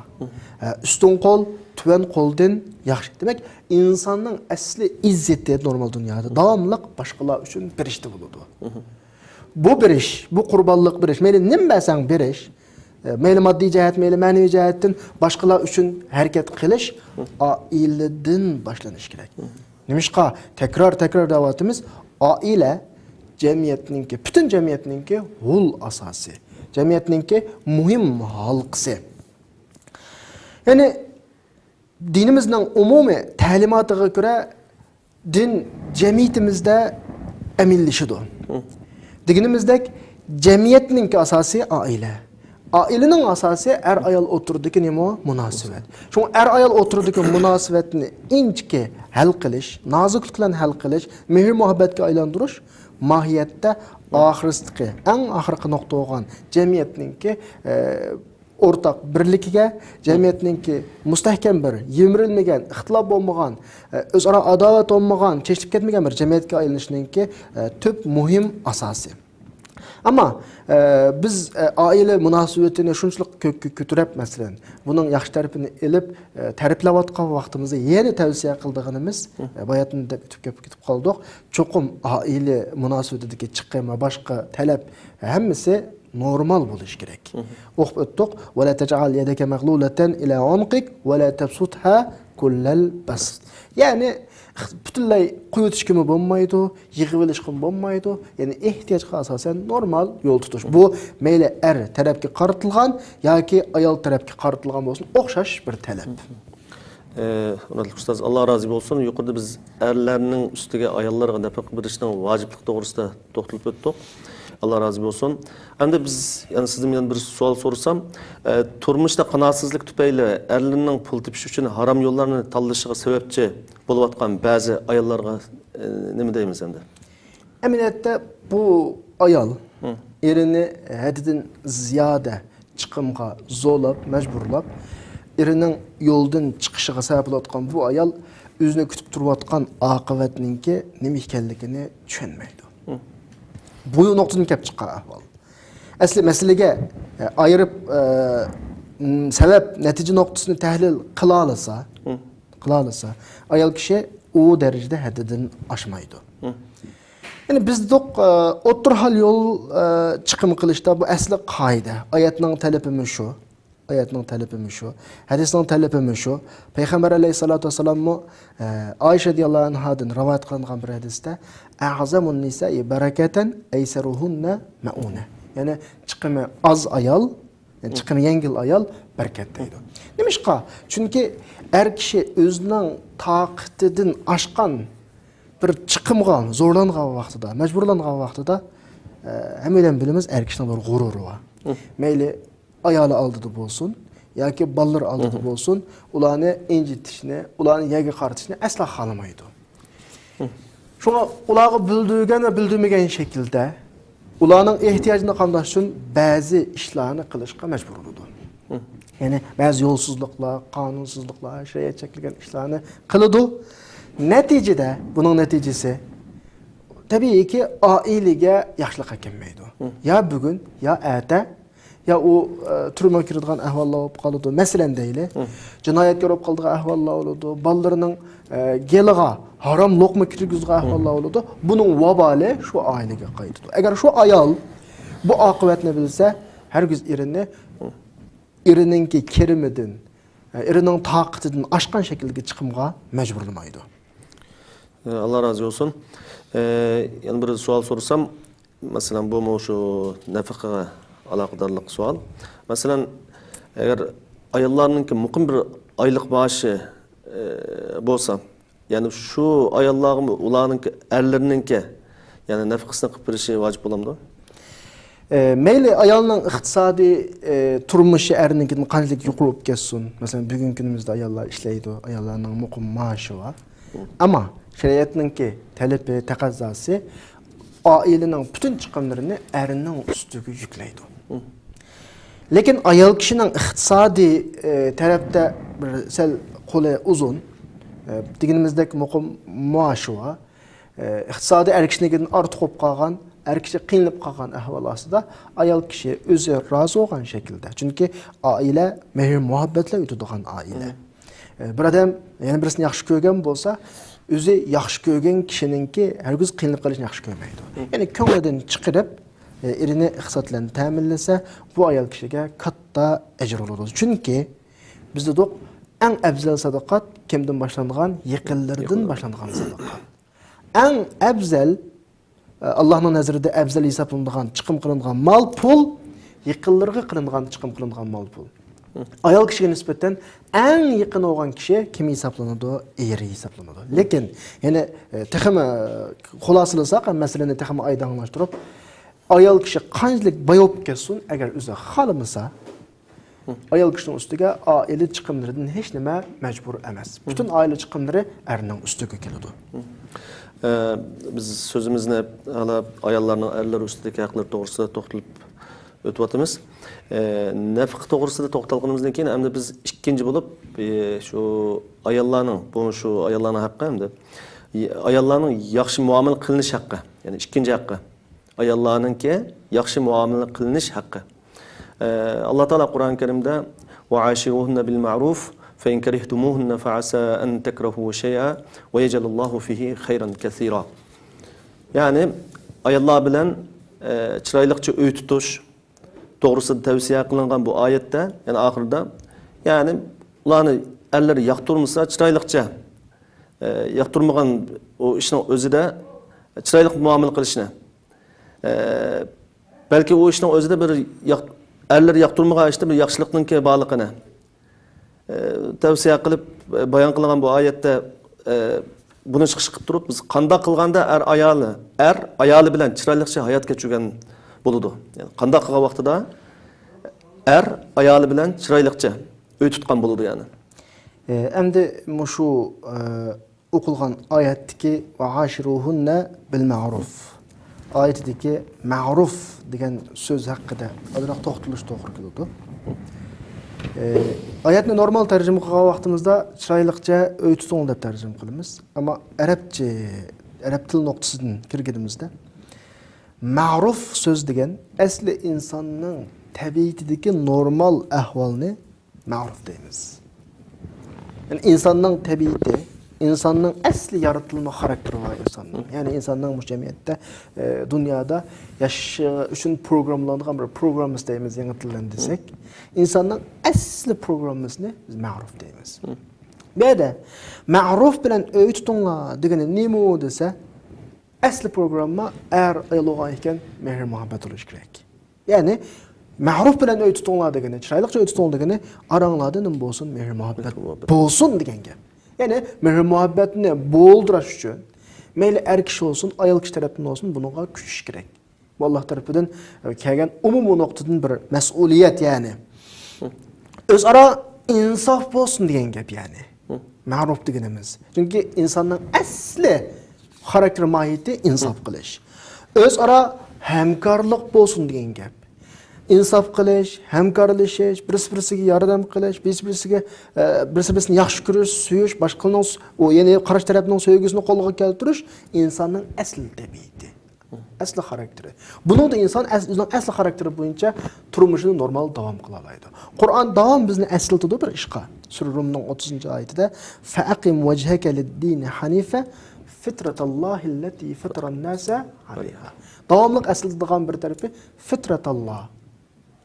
ئە، ئۈستۈن قول تۆۋەن قولدىن ياخشى. دېمەك، ئىنساننىڭ ئەسلى ئىززىتى نورمال دۇنيادا داۋاملىق باشقىلار ئۈچۈن بېرىشتە بولىدۇ. بۇ بېرىش، بۇ قۇربانلىق بېرىش، مەيلى نېمە بەرسەڭ بېرىش، ئە، مەيلى ماددىي جەھەت، مەيلى مەنىۋى جەھەتتىن باشقىلار ئۈچۈن ھەرىكەت قىلىش ئائىلىدىن باشلىنىشى كېرەك. نېمىشقا؟ تەكرار، تەكرار دەۋاتىمىز، ئائىلە جەمئىيەتنىڭكى، پۈتۈن جەمئىيەتنىڭكى ھول ئاساسى، جەمئىيەتنىڭكى مۇھىم ھالقىسى. يەنى دىنىمىزنىڭ ئومۇمىي تەلىماتىغا كۆرە، دىن جەمئىيىتىمىزدە ئەمەلىيلىشىدۇ. دېگىنىمىزدەك، جەمئىيەتنىڭكى ئاساسى ئائىلە. ئائىلىنىڭ ئاساسى ئەر-ئايال ئوتتۇرىدىكى نېمە؟ مۇناسىۋەت. شۇڭا ئەر-ئايال ئوتتۇرىدىكى مۇناسىۋەتنى ئىنچىكە ھەل قىلىش، نازۇكلۇق بىلەن ھەل قىلىش، مېھىر-مۇھەببەتكە ئايلاندۇرۇش ماھىيەتتە ئاخىرسىدىكى، ئەڭ ئاخىرقى نۇقتا بولغان جەمئىيەتنىڭكى، ئە، ئورتاق بىرلىكىگە، جەمئىيەتنىڭكى مۇستەھكەم بىر، يىمىرىلمىگەن، ئىختىلاپ بولمىغان، ئۆزئارا ئاداۋەت بولمىغان، چېچىلىپ كەتمىگەن بىر جەمئىيەتكە ئايلىنىشىنىڭكى، تۈپ مۇھىم ئاساسى. ئەمما، بىز، ئائىلە مۇناسىۋىتىنى شۇنچىلىك كۆككە كۆتۈرۈپ، مەسىلەن، بۇنىڭ ياخشى تەرىپىنى ئېلىپ، تەرىپلەۋاتقان ۋاقتىمىزدا يەنە تەۋسىيە قىلىدىغىنىمىز، باياتىن دەپ ئۆتۈپ كېتىپ، كېتىپ قالدۇق. چوقۇم ئائىلە مۇناسىۋىتىدىكى چىقىم ۋە باشقا تەلەپ ھەممىسى نورمال بولۇشى كېرەك. ئوقۇپ ئۆتتۇق. «ولا تجعل يدك مغلولة إلى عنقك ولا تبسطها كل البسط.» يەنى، پۈتۈنلەي قويۇۋېتىشكىمۇ بولمايدۇ، يىغىۋېلىشقىمۇ بولمايدۇ. يەنى ئېھتىياجغا ئاساسەن نورمال يول تۇتۇش. بۇ مەيلى ئەر تەرەپكە قارىتىلغان ياكى ئايال تەرەپكە قارىتىلغان بولسۇن، ئوخشاش بىر تەلەپ. ئە، ھۆرمەتلىك ئۇستاز، ئاللا رازى بولسۇن. يۇقىرىدا بىز ئەرلەرنىڭ ئۈستىگە ئاياللارغا نەپەقە بېرىشنىڭ ۋاجىپلىقى توغرىسىدا توختىلىپ ئۆتتۇق. ئاللا رازى بولسۇن. ئەمدى بىز يەنە سىزدىن يەنە بىر سوئال سورىسام، ئە، تۇرمۇشتا قانائەتسىزلىك تۈپەيلى ئەرلىرىنىڭ پۇل تېپىش ئۈچۈن ھارام يوللارنى تاللىشىغا سەۋەبچى بولۇۋاتقان بەزى ئاياللارغا، ئە، نېمە دەيمىز ئەمدى؟ ئەمەلىيەتتە بۇ ئايال ئېرىنى ھەددىدىن زىيادە چىقىمغا زورلاپ، مەجبۇرلاپ، ئېرىنىڭ يولدىن چىقىشىغا سەۋەب بولۇۋاتقان بۇ ئايال ئۆزىنى كۈتۈپ تۇرۇۋاتقان ئاقىۋەتنىڭكى نېمە ئىكەنلىكىنى چۈشەنمەيدۇ. بۇ نۇقتىدىن كەپ چىققان ئەھۋال. ئەسلى مەسىلىگە، ئە، ئايرىپ، ئە، م، سەۋەب نەتىجە نۇقتىسىنى تەھلىل قىلالىسا، قىلالىسا، ئايال كىشى ئۇ دەرىجىدە ھەددىدىن ئاشمايدۇ. يەنى بىز دېدۇق، ئە، ئوتتۇرا ھال يول، ئە، چىقىم قىلىشتا بۇ ئەسلى قائىدە. ئايەتنىڭ تەلىپىمۇ شۇ. ئايەتنىڭ تەلىپىمۇ شۇ. ھەدىسنىڭ تەلىپىمۇ شۇ. پەيغەمبەر ئەلەيھىسسالاتۇ ۋەسسالاممۇ، ئە، ئائىشە رەزىياللاھۇ ئەنھادىن رىۋايەت قىلىنغان بىر ھەدىستە، «ئەئزەمۇن نىسائى بەرەكەتەن ئەيسەرۇھۇننە مەئۇنە.» يەنى چىقىمى ئاز ئايال، يەنى چىقىمى يەڭگىل ئايال بەرىكەت دەيدۇ. نېمىشقا؟ چۈنكى ئەر كىشى ئۆزىنىڭ تاقىتىدىن ئاشقان بىر چىقىمغا زورلانغان ۋاقتىدا، مەجبۇرلانغان ۋاقتىدا، ئە، ھەممەيلەن بىلىمىز، ئەر كىشىنىڭ بىر غۇرۇرى بار. مەيلى ئايالى ئالدىدا بولسۇن ياكى بالىلىرى ئالدىدا بولسۇن، ئۇلارنى ئىنجىتىشنى، ئۇلارنى يەرگە قارىتىشنى ئەسلا خالىمايدۇ. شۇڭا ئۇلارغا بىلدۈرگەن ۋە بىلدۈرمىگەن شەكىلدە ئۇلارنىڭ ئېھتىياجىنى قامداش ئۈچۈن بەزى ئىشلارنى قىلىشقا مەجبۇر بولىدۇ. يەنى بەزى يولسىزلىقلار، قانۇنسىزلىقلار، شەرىئەت چەكلىگەن ئىشلارنى قىلىدۇ. نەتىجىدە، بۇنىڭ نەتىجىسى، تەبىئىيكى، ئائىلىگە ياخشىلىق ئەكەلمەيدۇ. يا بۈگۈن، يا ئەتە، يا ئۇ، ئە، تۈرمىگە كىرىدىغان ئەھۋاللار بولۇپ قالىدۇ. مەسىلەن دەيلى، جىنايەتكار بولۇپ قالىدىغان ئەھۋاللار بولىدۇ. بالىلىرىنىڭ، ئە، گېلىغا ھارام لوقما كىرگۈزىدىغان ئەھۋاللار بولىدۇ. بۇنىڭ ۋابالى شۇ ئائىلىگە قايتىدۇ. ئەگەر شۇ ئايال بۇ ئاقىۋەتنى بىلسە، ھەرگىز ئېرىنى، ئېرىنىڭكى كىرىمىدىن، ئە، ئېرىنىڭ تاقىتىدىن ئاشقان شەكىلدىكى چىقىمغا مەجبۇرلىمايدۇ. ئاللا رازى بولسۇن. ئە، يەنە بىر سوئال سورىسام، مەسىلەن، بۇمۇ شۇ نەپىقىگە ئالاقىدارلىق سوئال. مەسىلەن، ئەگەر ئاياللارنىڭكى مۇقىم بىر ئايلىق مائاشى، ئە، بولسا، يەنى شۇ ئاياللارغىمۇ ئۇلارنىڭكى، ئەرلىرىنىڭكى، يەنى نەپىقىسىنى قىلىپ بېرىشى ۋاجىپ بولامدۇ؟ ئە، مەيلى ئايالنىڭ ئىقتىسادىي، ئە، تۇرمۇشى ئەرنىڭكىدىن قانچىلىك يۇقىرى بولۇپ كەتسۇن، مەسىلەن، بۈگۈنكى كۈنىمىزدە ئاياللار ئىشلەيدۇ، ئاياللارنىڭ مۇقىم مائاشى بار. ئەمما شەرىئەتنىڭكى تەلىپى، تەقەززاسى، ئائىلىنىڭ پۈتۈن چىقىملىرىنى ئەرنىڭ ئۈستىگە يۈكلەيدۇ. لېكىن ئايال كىشىنىڭ ئىقتىسادىي، ئە، تەرەپتە بىر سەل قولى ئۇزۇن، ئە، دېگىنىمىزدەك مۇقىم مائاشى بار، ئە، ئىقتىسادىي ئەر كىشىنىڭكىدىن ئارتۇق بولۇپ قالغان، ئەر كىشى قىينىلىپ قالغان ئەھۋال ئاستىدا، ئايال كىشى ئۆزى رازى بولغان شەكىلدە، چۈنكى ئائىلە مېھىر-مۇھەببەت بىلەن ئۆتىدىغان ئائىلە. ئە، بىر ئادەم يەنە بىرسىنى ياخشى كۆرگەن بولسا، ئۆزى ياخشى كۆرگەن كىشىنىڭكى ھەرگىز قىينىلىپ قېلىشىنى ياخشى كۆرمەيدۇ. يەنى كۆڭلىدىن چىقىرىپ، ئە، ئېرىنى ئىقتىساد بىلەن تەمىنلىسە، بۇ ئايال كىشىگە كاتتا ئەجىر بولىدۇ. چۈنكى بىز دېدۇق، ئەڭ ئەۋزەل ساداقات كىمدىن باشلانغان؟ يېقىنلىرىدىن باشلانغان ساداقات. ئەڭ ئەۋزەل، ئە، ئاللانىڭ نەزىرىدە ئەۋزەل ھېسابلىنىدىغان، چىقىم قىلىنىدىغان مال پۇل، يېقىنلىرىغا قىلىنغان، چىقىم قىلىنغان مال پۇل. ئايال كىشىگە نىسبەتەن ئەڭ يېقىن بولغان كىشى كىم ھېسابلىنىدۇ؟ ئېرى ھېسابلىنىدۇ. لېكىن يەنە، ئە، تېخىمۇ، ئە، خۇلاسىلىساق، مەسىلىنى تېخىمۇ ئايدىڭلاشتۇرۇپ، ئايال كىشى قانچىلىك باي بولۇپ كەتسۇن، ئەگەر ئۆزى خالىمىسا، ئايال كىشىنىڭ ئۈستىگە ئائىلە چىقىملىرىدىن ھېچ نېمە مەجبۇر ئەمەس. پۈتۈن ئائىلە چىقىملىرى ئەرنىڭ ئۈستىگە كېلىدۇ. ئە، بىز سۆزىمىزنى ھالا ئاياللارنىڭ ئەرلەر ئۈستىدىكى ھەقلىرى توغرىسىدا توختىلىپ ئۆتۈۋاتىمىز. ئە، نەپىقە توغرىسىدا توختالغىنىمىزدىن كېيىن، ئەمدى بىز ئىككىنچى بولۇپ، ئە، شۇ ئاياللارنىڭ، بۇ شۇ ئاياللارنىڭ ھەققى ئەمدى. ئاياللارنىڭ ياخشى مۇئامىلە قىلىنىش ھەققى، يەنى ئىككىنچى ھەققى. ئاياللارنىڭكى ياخشى مۇئامىلە قىلىنىش ھەققى. ئە، ئاللا تائالا قۇرئان كەرىمدە، «وعاشروهن بالمعروف فإن كرهتموهن فعسى أن تكرهوا شيئا ويجعل الله فيه خيرا كثيرا.» يەنى ئاياللار بىلەن، ئە، چىرايلىقچە ئۆي تۇتۇش توغرىسىدا تەۋسىيە قىلىنغان بۇ ئايەتتە، يەنى ئاخىرىدا، يەنى ئۇلارنى ئەرلىرى ياقتۇرمىسا، چىرايلىقچە، ئە، ياقتۇرمىغان ئۇ ئىشنىڭ ئۆزىدە چىرايلىق مۇئامىلە قىلىشنى، ئە، بەلكى ئۇ ئىشنىڭ ئۆزىدە بىر ياق-، ئەرلىرى ياقتۇرمىغان ئىشتا بىر ياخشىلىقنىڭكى بارلىقىنى، ئە، تەۋسىيە قىلىپ، ئە، بايان قىلغان بۇ ئايەتتە، ئە، بۇنى چىقىش قىلىپ تۇرۇپ، بىز قانداق قىلغاندا ئەر ئايالى، ئەر ئايالى بىلەن چىرايلىقچە ھايات كەچۈرگەن بولىدۇ؟ يەنى قانداق قىلغان ۋاقتىدا ئەر ئايالى بىلەن چىرايلىقچە ئۆي تۇتقان بولىدۇ يەنى؟ ئە، ئەمدى مۇشۇ، ئە، ئوقۇلغان ئايەتتىكى «ۋەئاشىرۇھۇننە بىلمەئرۇف» ئايىتىدىكى «مەئرۇف» دېگەن سۆز ھەققىدە ئازراق توختىلىش توغرا كېلىدۇ. ئى، ئايەتنى نورمال تەرجىمە قىلغان ۋاقتىمىزدا «چىرايلىقچە ئۆي تۇتۇڭ» دەپ تەرجىمە قىلىمىز. ئەمما ئەرەبچە، ئەرەب تىل نۇقتىسىدىن كىرگىنىمىزدە، مەئرۇف سۆز دېگەن ئەسلى ئىنساننىڭ تەبىئىتىدىكى نورمال ئەھۋالنى مەرۇپ دەيمىز. يەنى ئىنساننىڭ تەبىئىتى، ئىنساننىڭ ئەسلى يارىتىلما خاراكتېرى بار ئىنساننىڭ. يەنى ئىنساننىڭ مۇشۇ جەمئىيەتتە، ئە، دۇنيادا ياشىشى ئۈچۈن پروگراممىلانغان بىر پروگراممىسى دەيمىز يېڭى تىل بىلەن دېسەك. ئىنساننىڭ ئەسلى پروگراممىسىنى بىز مەرۇپ دەيمىز. بۇ يەردە مەرۇپ بىلەن ئۆي تۇتۇڭلار دېگىنى نېمە دېسە، ئەسلى پروگرامما ئەر ئايال بولغان ئىكەن، مېھىر مۇھەببەت بولۇشى كېرەك. يەنى مەرۇپ بىلەن ئۆي تۇتۇڭلار دېگىنى، چىرايلىقچە ئۆي تۇتۇڭلار دېگىنى، ئاراڭلاردا نېمە بولسۇن؟ مېھىر مۇھەببەت بولسۇن دېگەن گەپ. يەنى مېھىر مۇھەببەتنى بولدۇراش ئۈچۈن مەيلى ئەر كىشى بولسۇن، ئايال كىشى تەرەپتىن بولسۇن، بۇنىڭغا كۈچىشىش كېرەك. بۇ ئاللا تەرىپىدىن كەلگەن ئومۇمىي نۇقتىدىن بىر مەسئۇلىيەت، يەنى. ئۆزئارا ئىنساپ بولسۇن دېگەن گەپ، يەنى. مەرۇپ دېگىنىمىز. چۈنكى ئىنساننىڭ ئەسلى خاراكتېر ماھىيىتى ئىنساپ قىلىش. ئۆزئارا ھەمكارلىق بولسۇن دېگەن گەپ. ئىنساپ قىلىش، ھەمكارلىشىش، بىرسى-بىرسىگە ياردەم قىلىش، بىرسى-بىرسىگە، ئە، بىرسى-بىرسىنى ياخشى كۆرۈش، سۆيۈش، باشقىنىڭ، ئۇ، يەنى قارشى تەرەپنىڭ سۆيگۈسىنى قولغا كەلتۈرۈش ئىنساننىڭ ئەسلى تەبىئىتى. ئەسلى خاراكتېرى. بۇنىڭدا ئىنسان ئەس-، ئۆزىنىڭ ئەسلى خاراكتېرى بويىچە تۇرمۇشىنى نورمال داۋام قىلالايدۇ. قۇرئان داۋام بىزنى ئەسلىتىدۇ بىر ئىشقا. سۈرە رۇمنىڭ ئوتتۇزىنچى ئايىتىدە، فەئەقىم ۋەجھەكە لىددىنى ھەنىفە فىترەتەللاھىللەتى فەتەرەنناسە ئەلەيھا. داۋاملىق ئەسلىتىدىغان بىر تەرىپى فىترەتەللا.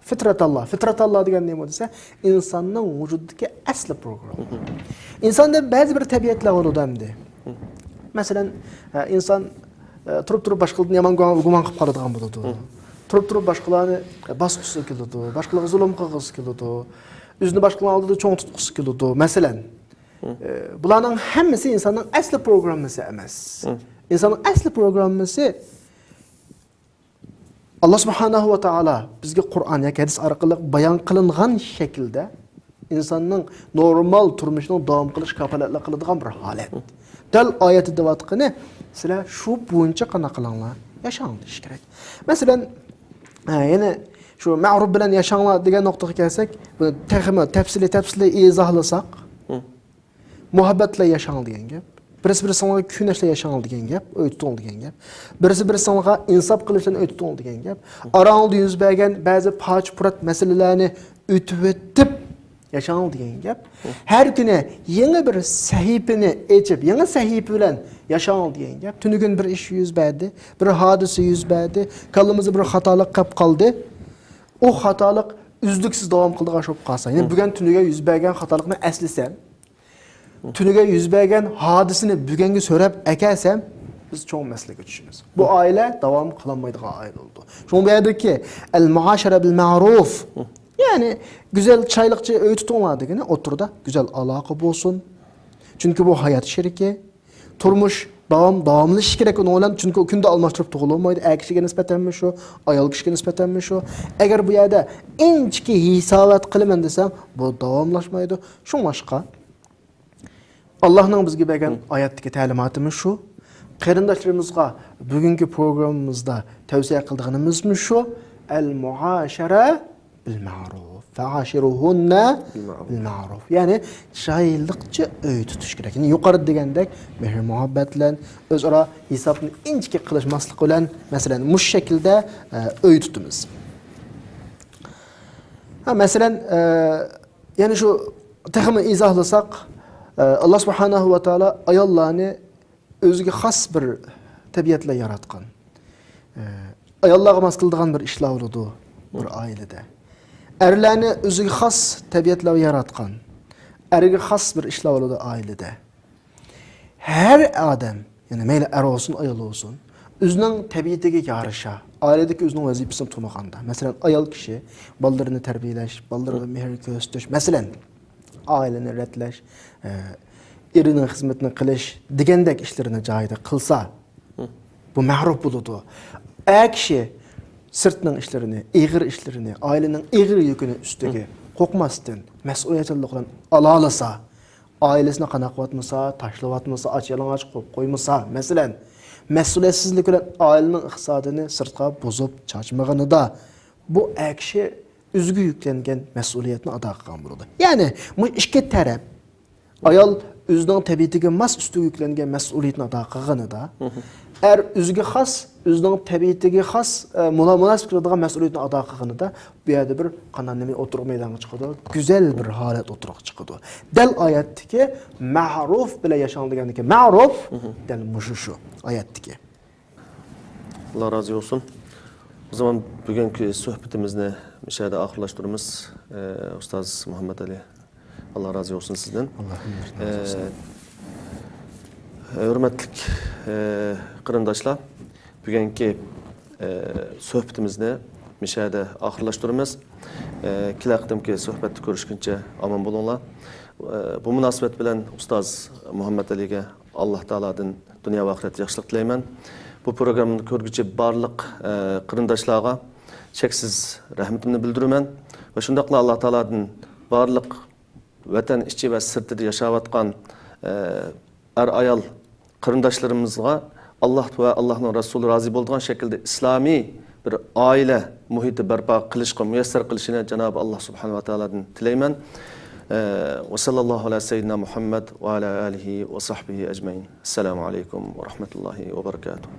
فىترەتاللا. فىترەتاللا دېگەن نېمە دېسە، ئىنساننىڭ ۋۇجۇدىدىكى ئەسلى پروگرامما. ئىنساندا بەزى بىر تەبىئەتلەر بولىدۇ ئەمدى. مەسىلەن، ئە، ئىنسان، ئە، تۇرۇپ-تۇرۇپ باشقىلىرىدىن يامان گۇمان، گۇمان قىلىپ قالىدىغان بولىدۇ. تۇرۇپ-تۇرۇپ باشقىلارنى، ئە، باسقۇسى كېلىدۇ، باشقىلارغا زۇلۇم قىلغۇسى كېلىدۇ، ئۆزىنى باشقىلارنىڭ ئالدىدا چوڭ تۇتقۇسى كېلىدۇ. مەسىلەن، ئە، بۇلارنىڭ ھەممىسى ئىنساننىڭ ئەسلى پروگراممىسى ئەمەس. ئىنساننىڭ ئەسلى پروگراممىسى ئاللا سۇبھانەھۇ ۋە تائالا بىزگە قۇرئان ياكى ھەدىس ئارقىلىق بايان قىلىنغان شەكىلدە ئىنساننىڭ نورمال تۇرمۇشىنىڭ داۋام قىلىشىغا كاپالەتلىك قىلىدىغان بىر ھالەت. دەل ئايەتتە دەۋاتقىنى، سىلەر شۇ بويىچە قانداق قىلىڭلار، ياشاڭ دېيىش كېرەك. مەسىلەن، ھە، يەنە شۇ مەرۇپ بىلەن ياشاڭلار دېگەن نۇقتىغا كەلسەك، بۇنى تېخىمۇ تەپسىلىي، تەپسىلىي ئىزاھلىساق، مۇھەببەت بىلەن ياشاڭ دېگەن گەپ. بىرسى بىرسىڭلارغا كۆڭۈشلەر ياشاڭ دېگەن گەپ، ئۆي تۇتۇڭ دېگەن گەپ. بىرسى بىرسىڭلارغا ئىنساپ قىلىشلارنى ئۆي تۇتۇڭ دېگەن گەپ. ئاراڭلاردا يۈز بەرگەن بەزى پاچ-پۇرات مەسىلىلەرنى ئۆتۈۋېتىپ ياشاڭ دېگەن گەپ. ھەر كۈنى يېڭى بىر سەھىپىنى ئېچىپ، يېڭى سەھىپە بىلەن ياشاڭ دېگەن گەپ. تۈنۈگۈن بىر ئىش يۈز بەردى، بىر ھادىسە يۈز بەردى، كاللىمىزدا بىر خاتالىق قېلىپ قالدى. ئۇ خاتالىق ئۈزلۈكسىز داۋام قىلىدىغان ئىش بولۇپ قالسا، يەنى بۈگۈن تۈنۈگۈن يۈز بەرگەن خاتالىقنى ئەسلىسەم، تۈنۈگۈن يۈز بەرگەن ھادىسىنى بۈگۈنگە سۆرەپ ئەكەلسەم، بىز چوڭ مەسىلىگە چۈشىمىز. بۇ ئائىلە داۋام قىلالمايدىغان ئائىلە بولىدۇ. شۇڭا بۇ يەردىكى ئەل مۇئاشەرە بىل مەرۇف، يەنى گۈزەل، چىرايلىقچە ئۆي تۇتۇڭلار دېگىنى ئوتتۇرىدا گۈزەل ئالاقە بولسۇن. چۈنكى بۇ ھايات شېرىكى. تۇرمۇش داۋام، داۋاملىشىشى كېرەك ئۇنىڭ بىلەن، چۈنكى ئۇ كۈندە ئالماشتۇرۇپ تۇغۇلالمايدۇ. ئەر كىشىگە نىسبەتەنمۇ شۇ، ئايال كىشىگە نىسبەتەنمۇ شۇ. ئەگەر بۇ يەردە ئىنچىكە ھېسابات قىلىمەن دېسەڭ، بۇ داۋاملاشمايدۇ. شۇڭلاشقا، ئاللاھنىڭ بىزگە بەرگەن ئايەتتىكى تەلىماتىمىز شۇ. قېرىنداشلىرىمىزغا بۈگۈنكى پروگراممىمىزدا تەۋسىيە قىلىدىغىنىمىزمۇ شۇ. ئەل مۇئاشەرە بىل مەرۇف. فەئاشىرۇھۇننە بىل مەرۇف. يەنى چىرايلىقچە ئۆي تۇتۇش كېرەك. يەنى يۇقىرىدا دېگەندەك مېھىر-مۇھەببەت بىلەن، ئۆزئارا ھېسابنى ئىنچىكە قىلىشماسلىق بىلەن، مەسىلەن، مۇشۇ شەكىلدە، ئە، ئۆي تۇتىمىز. ھە، مەسىلەن، ئە، يەنى شۇ تېخىمۇ ئىزاھلىساق، ئە، ئاللا سۇبھانەھۇ ۋە تائالا ئاياللارنى ئۆزىگە خاس بىر تەبىئەتلەر ياراتقان. ئە، ئاياللارغا ماس كېلىدىغان بىر ئىشلار بولىدۇ بىر ئائىلىدە. ئەرلەرنى ئۆزىگە خاس تەبىئەتلەر ياراتقان. ئەرگە خاس بىر ئىشلار بولىدۇ ئائىلىدە. ھەر ئادەم، يەنى مەيلى ئەر بولسۇن، ئايال بولسۇن، ئۆزىنىڭ تەبىئىتىگە يارىشا، ئائىلىدىكى ئۆزىنىڭ ۋەزىپىسىنى تونۇغاندا، مەسىلەن، ئايال كىشى بالىلىرىنى تەربىيەلەش، بالىلىرىغا مېھىر كۆرسىتىش، مەسىلەن، ئائىلىنى رەتلەش، ئە، ئېرىنىڭ خىزمىتىنى قىلىش دېگەندەك ئىشلىرىنى جايىدا قىلسا، بۇ مەرۇپ بولىدۇ. ئەر كىشى سىرتنىڭ ئىشلىرىنى، ئېغىر ئىشلىرىنى، ئائىلىنىڭ ئېغىر يۈكىنى ئۈستىگە قورقماستىن، مەسئۇلىيەتچانلىق بىلەن ئالالىسا، ئائىلىسىنى قانداق قىلىۋاتمىسا، تاشلىۋاتمىسا، ئاچ-يالىڭاچ قويۇپ قويمىسا، مەسىلەن، مەسئۇلىيەتسىزلىك بىلەن ئائىلىنىڭ ئىقتىسادىنى سىرتقا بۇزۇپ چاچمىغىنىدا، بۇ ئەر كىشى ئۆزىگە يۈكلەنگەن مەسئۇلىيەتنى ئادا قىلغان بولىدۇ. يەنى، بۇ ئىككى تەرەپ، ئايال ئۆزىنىڭ تەبىئىتىگە ماس ئۈستىگە يۈكلەنگەن مەسئۇلىيەتنى ئادا قىلغىنىدا، ئەر ئۆزىگە خاس، ئۆزىنىڭ تەبىئىتىگە خاس، ئە، مۇنا-، مۇناسىپ كېلىدىغان مەسئۇلىيىتىنى ئادا قىلغىنىدا، بۇ يەردە بىر قانداق نېمە ئوتتۇرىغا مەيدانغا چىقىدۇ؟ گۈزەل بىر ھالەت ئوتتۇرىغا چىقىدۇ. دەل ئايەتتىكى مەرۇپ بىلەن ياشاڭ دېگەندىكى مەرۇپ دەل مۇشۇ شۇ ئايەتتىكى. ئاللا رازى بولسۇن. ئۇ زامان بۈگۈنكى سۆھبىتىمىزنى مۇشۇ يەردە ئاخىرلاشتۇرىمىز. ئە، ئۇستاز مۇھەممەد ئەلى، ئاللا رازى بولسۇن سىزدىن. ئە، ھۆرمەتلىك، ئە، قېرىنداشلار، بۈگۈنكى، ئە، سۆھبىتىمىزنى مۇشۇ يەردە ئاخىرلاشتۇرىمىز. ئە، كېلەر قېتىمقى سۆھبەتتە كۆرۈشكىنچە ئامان بولۇڭلار. ئە، بۇ مۇناسىۋەت بىلەن ئۇستاز مۇھەممەد ئەلىگە ئاللا تائالادىن دۇنيا ۋە ئاخىرەتتە ياخشىلىق تىلەيمەن. بۇ پروگراممىنى كۆرگۈچى بارلىق، ئە، قېرىنداشلارغا چەكسىز رەھمىتىمنى بىلدۈرىمەن ۋە شۇنداقلا ئاللا تائالادىن بارلىق ۋەتەن ئىچى ۋە سىرتىدا ياشاۋاتقان، ئە، ئەر-ئايال قېرىنداشلىرىمىزغا ئاللا ۋە ئاللانىڭ رەسۇلى رازى بولىدىغان شەكىلدە ئىسلامىي بىر ئائىلە مۇھىتى بەرپا قىلىشقا مۇيەسسەر قىلىشىنى جانابى ئاللا سۇبھانەھۇ ۋە تائالادىن تىلەيمەن. ئە، ۋە سەللەللاھۇ ئەلا سەييىدىنا مۇھەممەد ۋە ئەلا ئالىھى ۋە سەھبىھى ئەجمەئىن. ئەسسالامۇ ئەلەيكۇم ۋە رەھمەتۇللاھى ۋە بەرەكاتۇھ.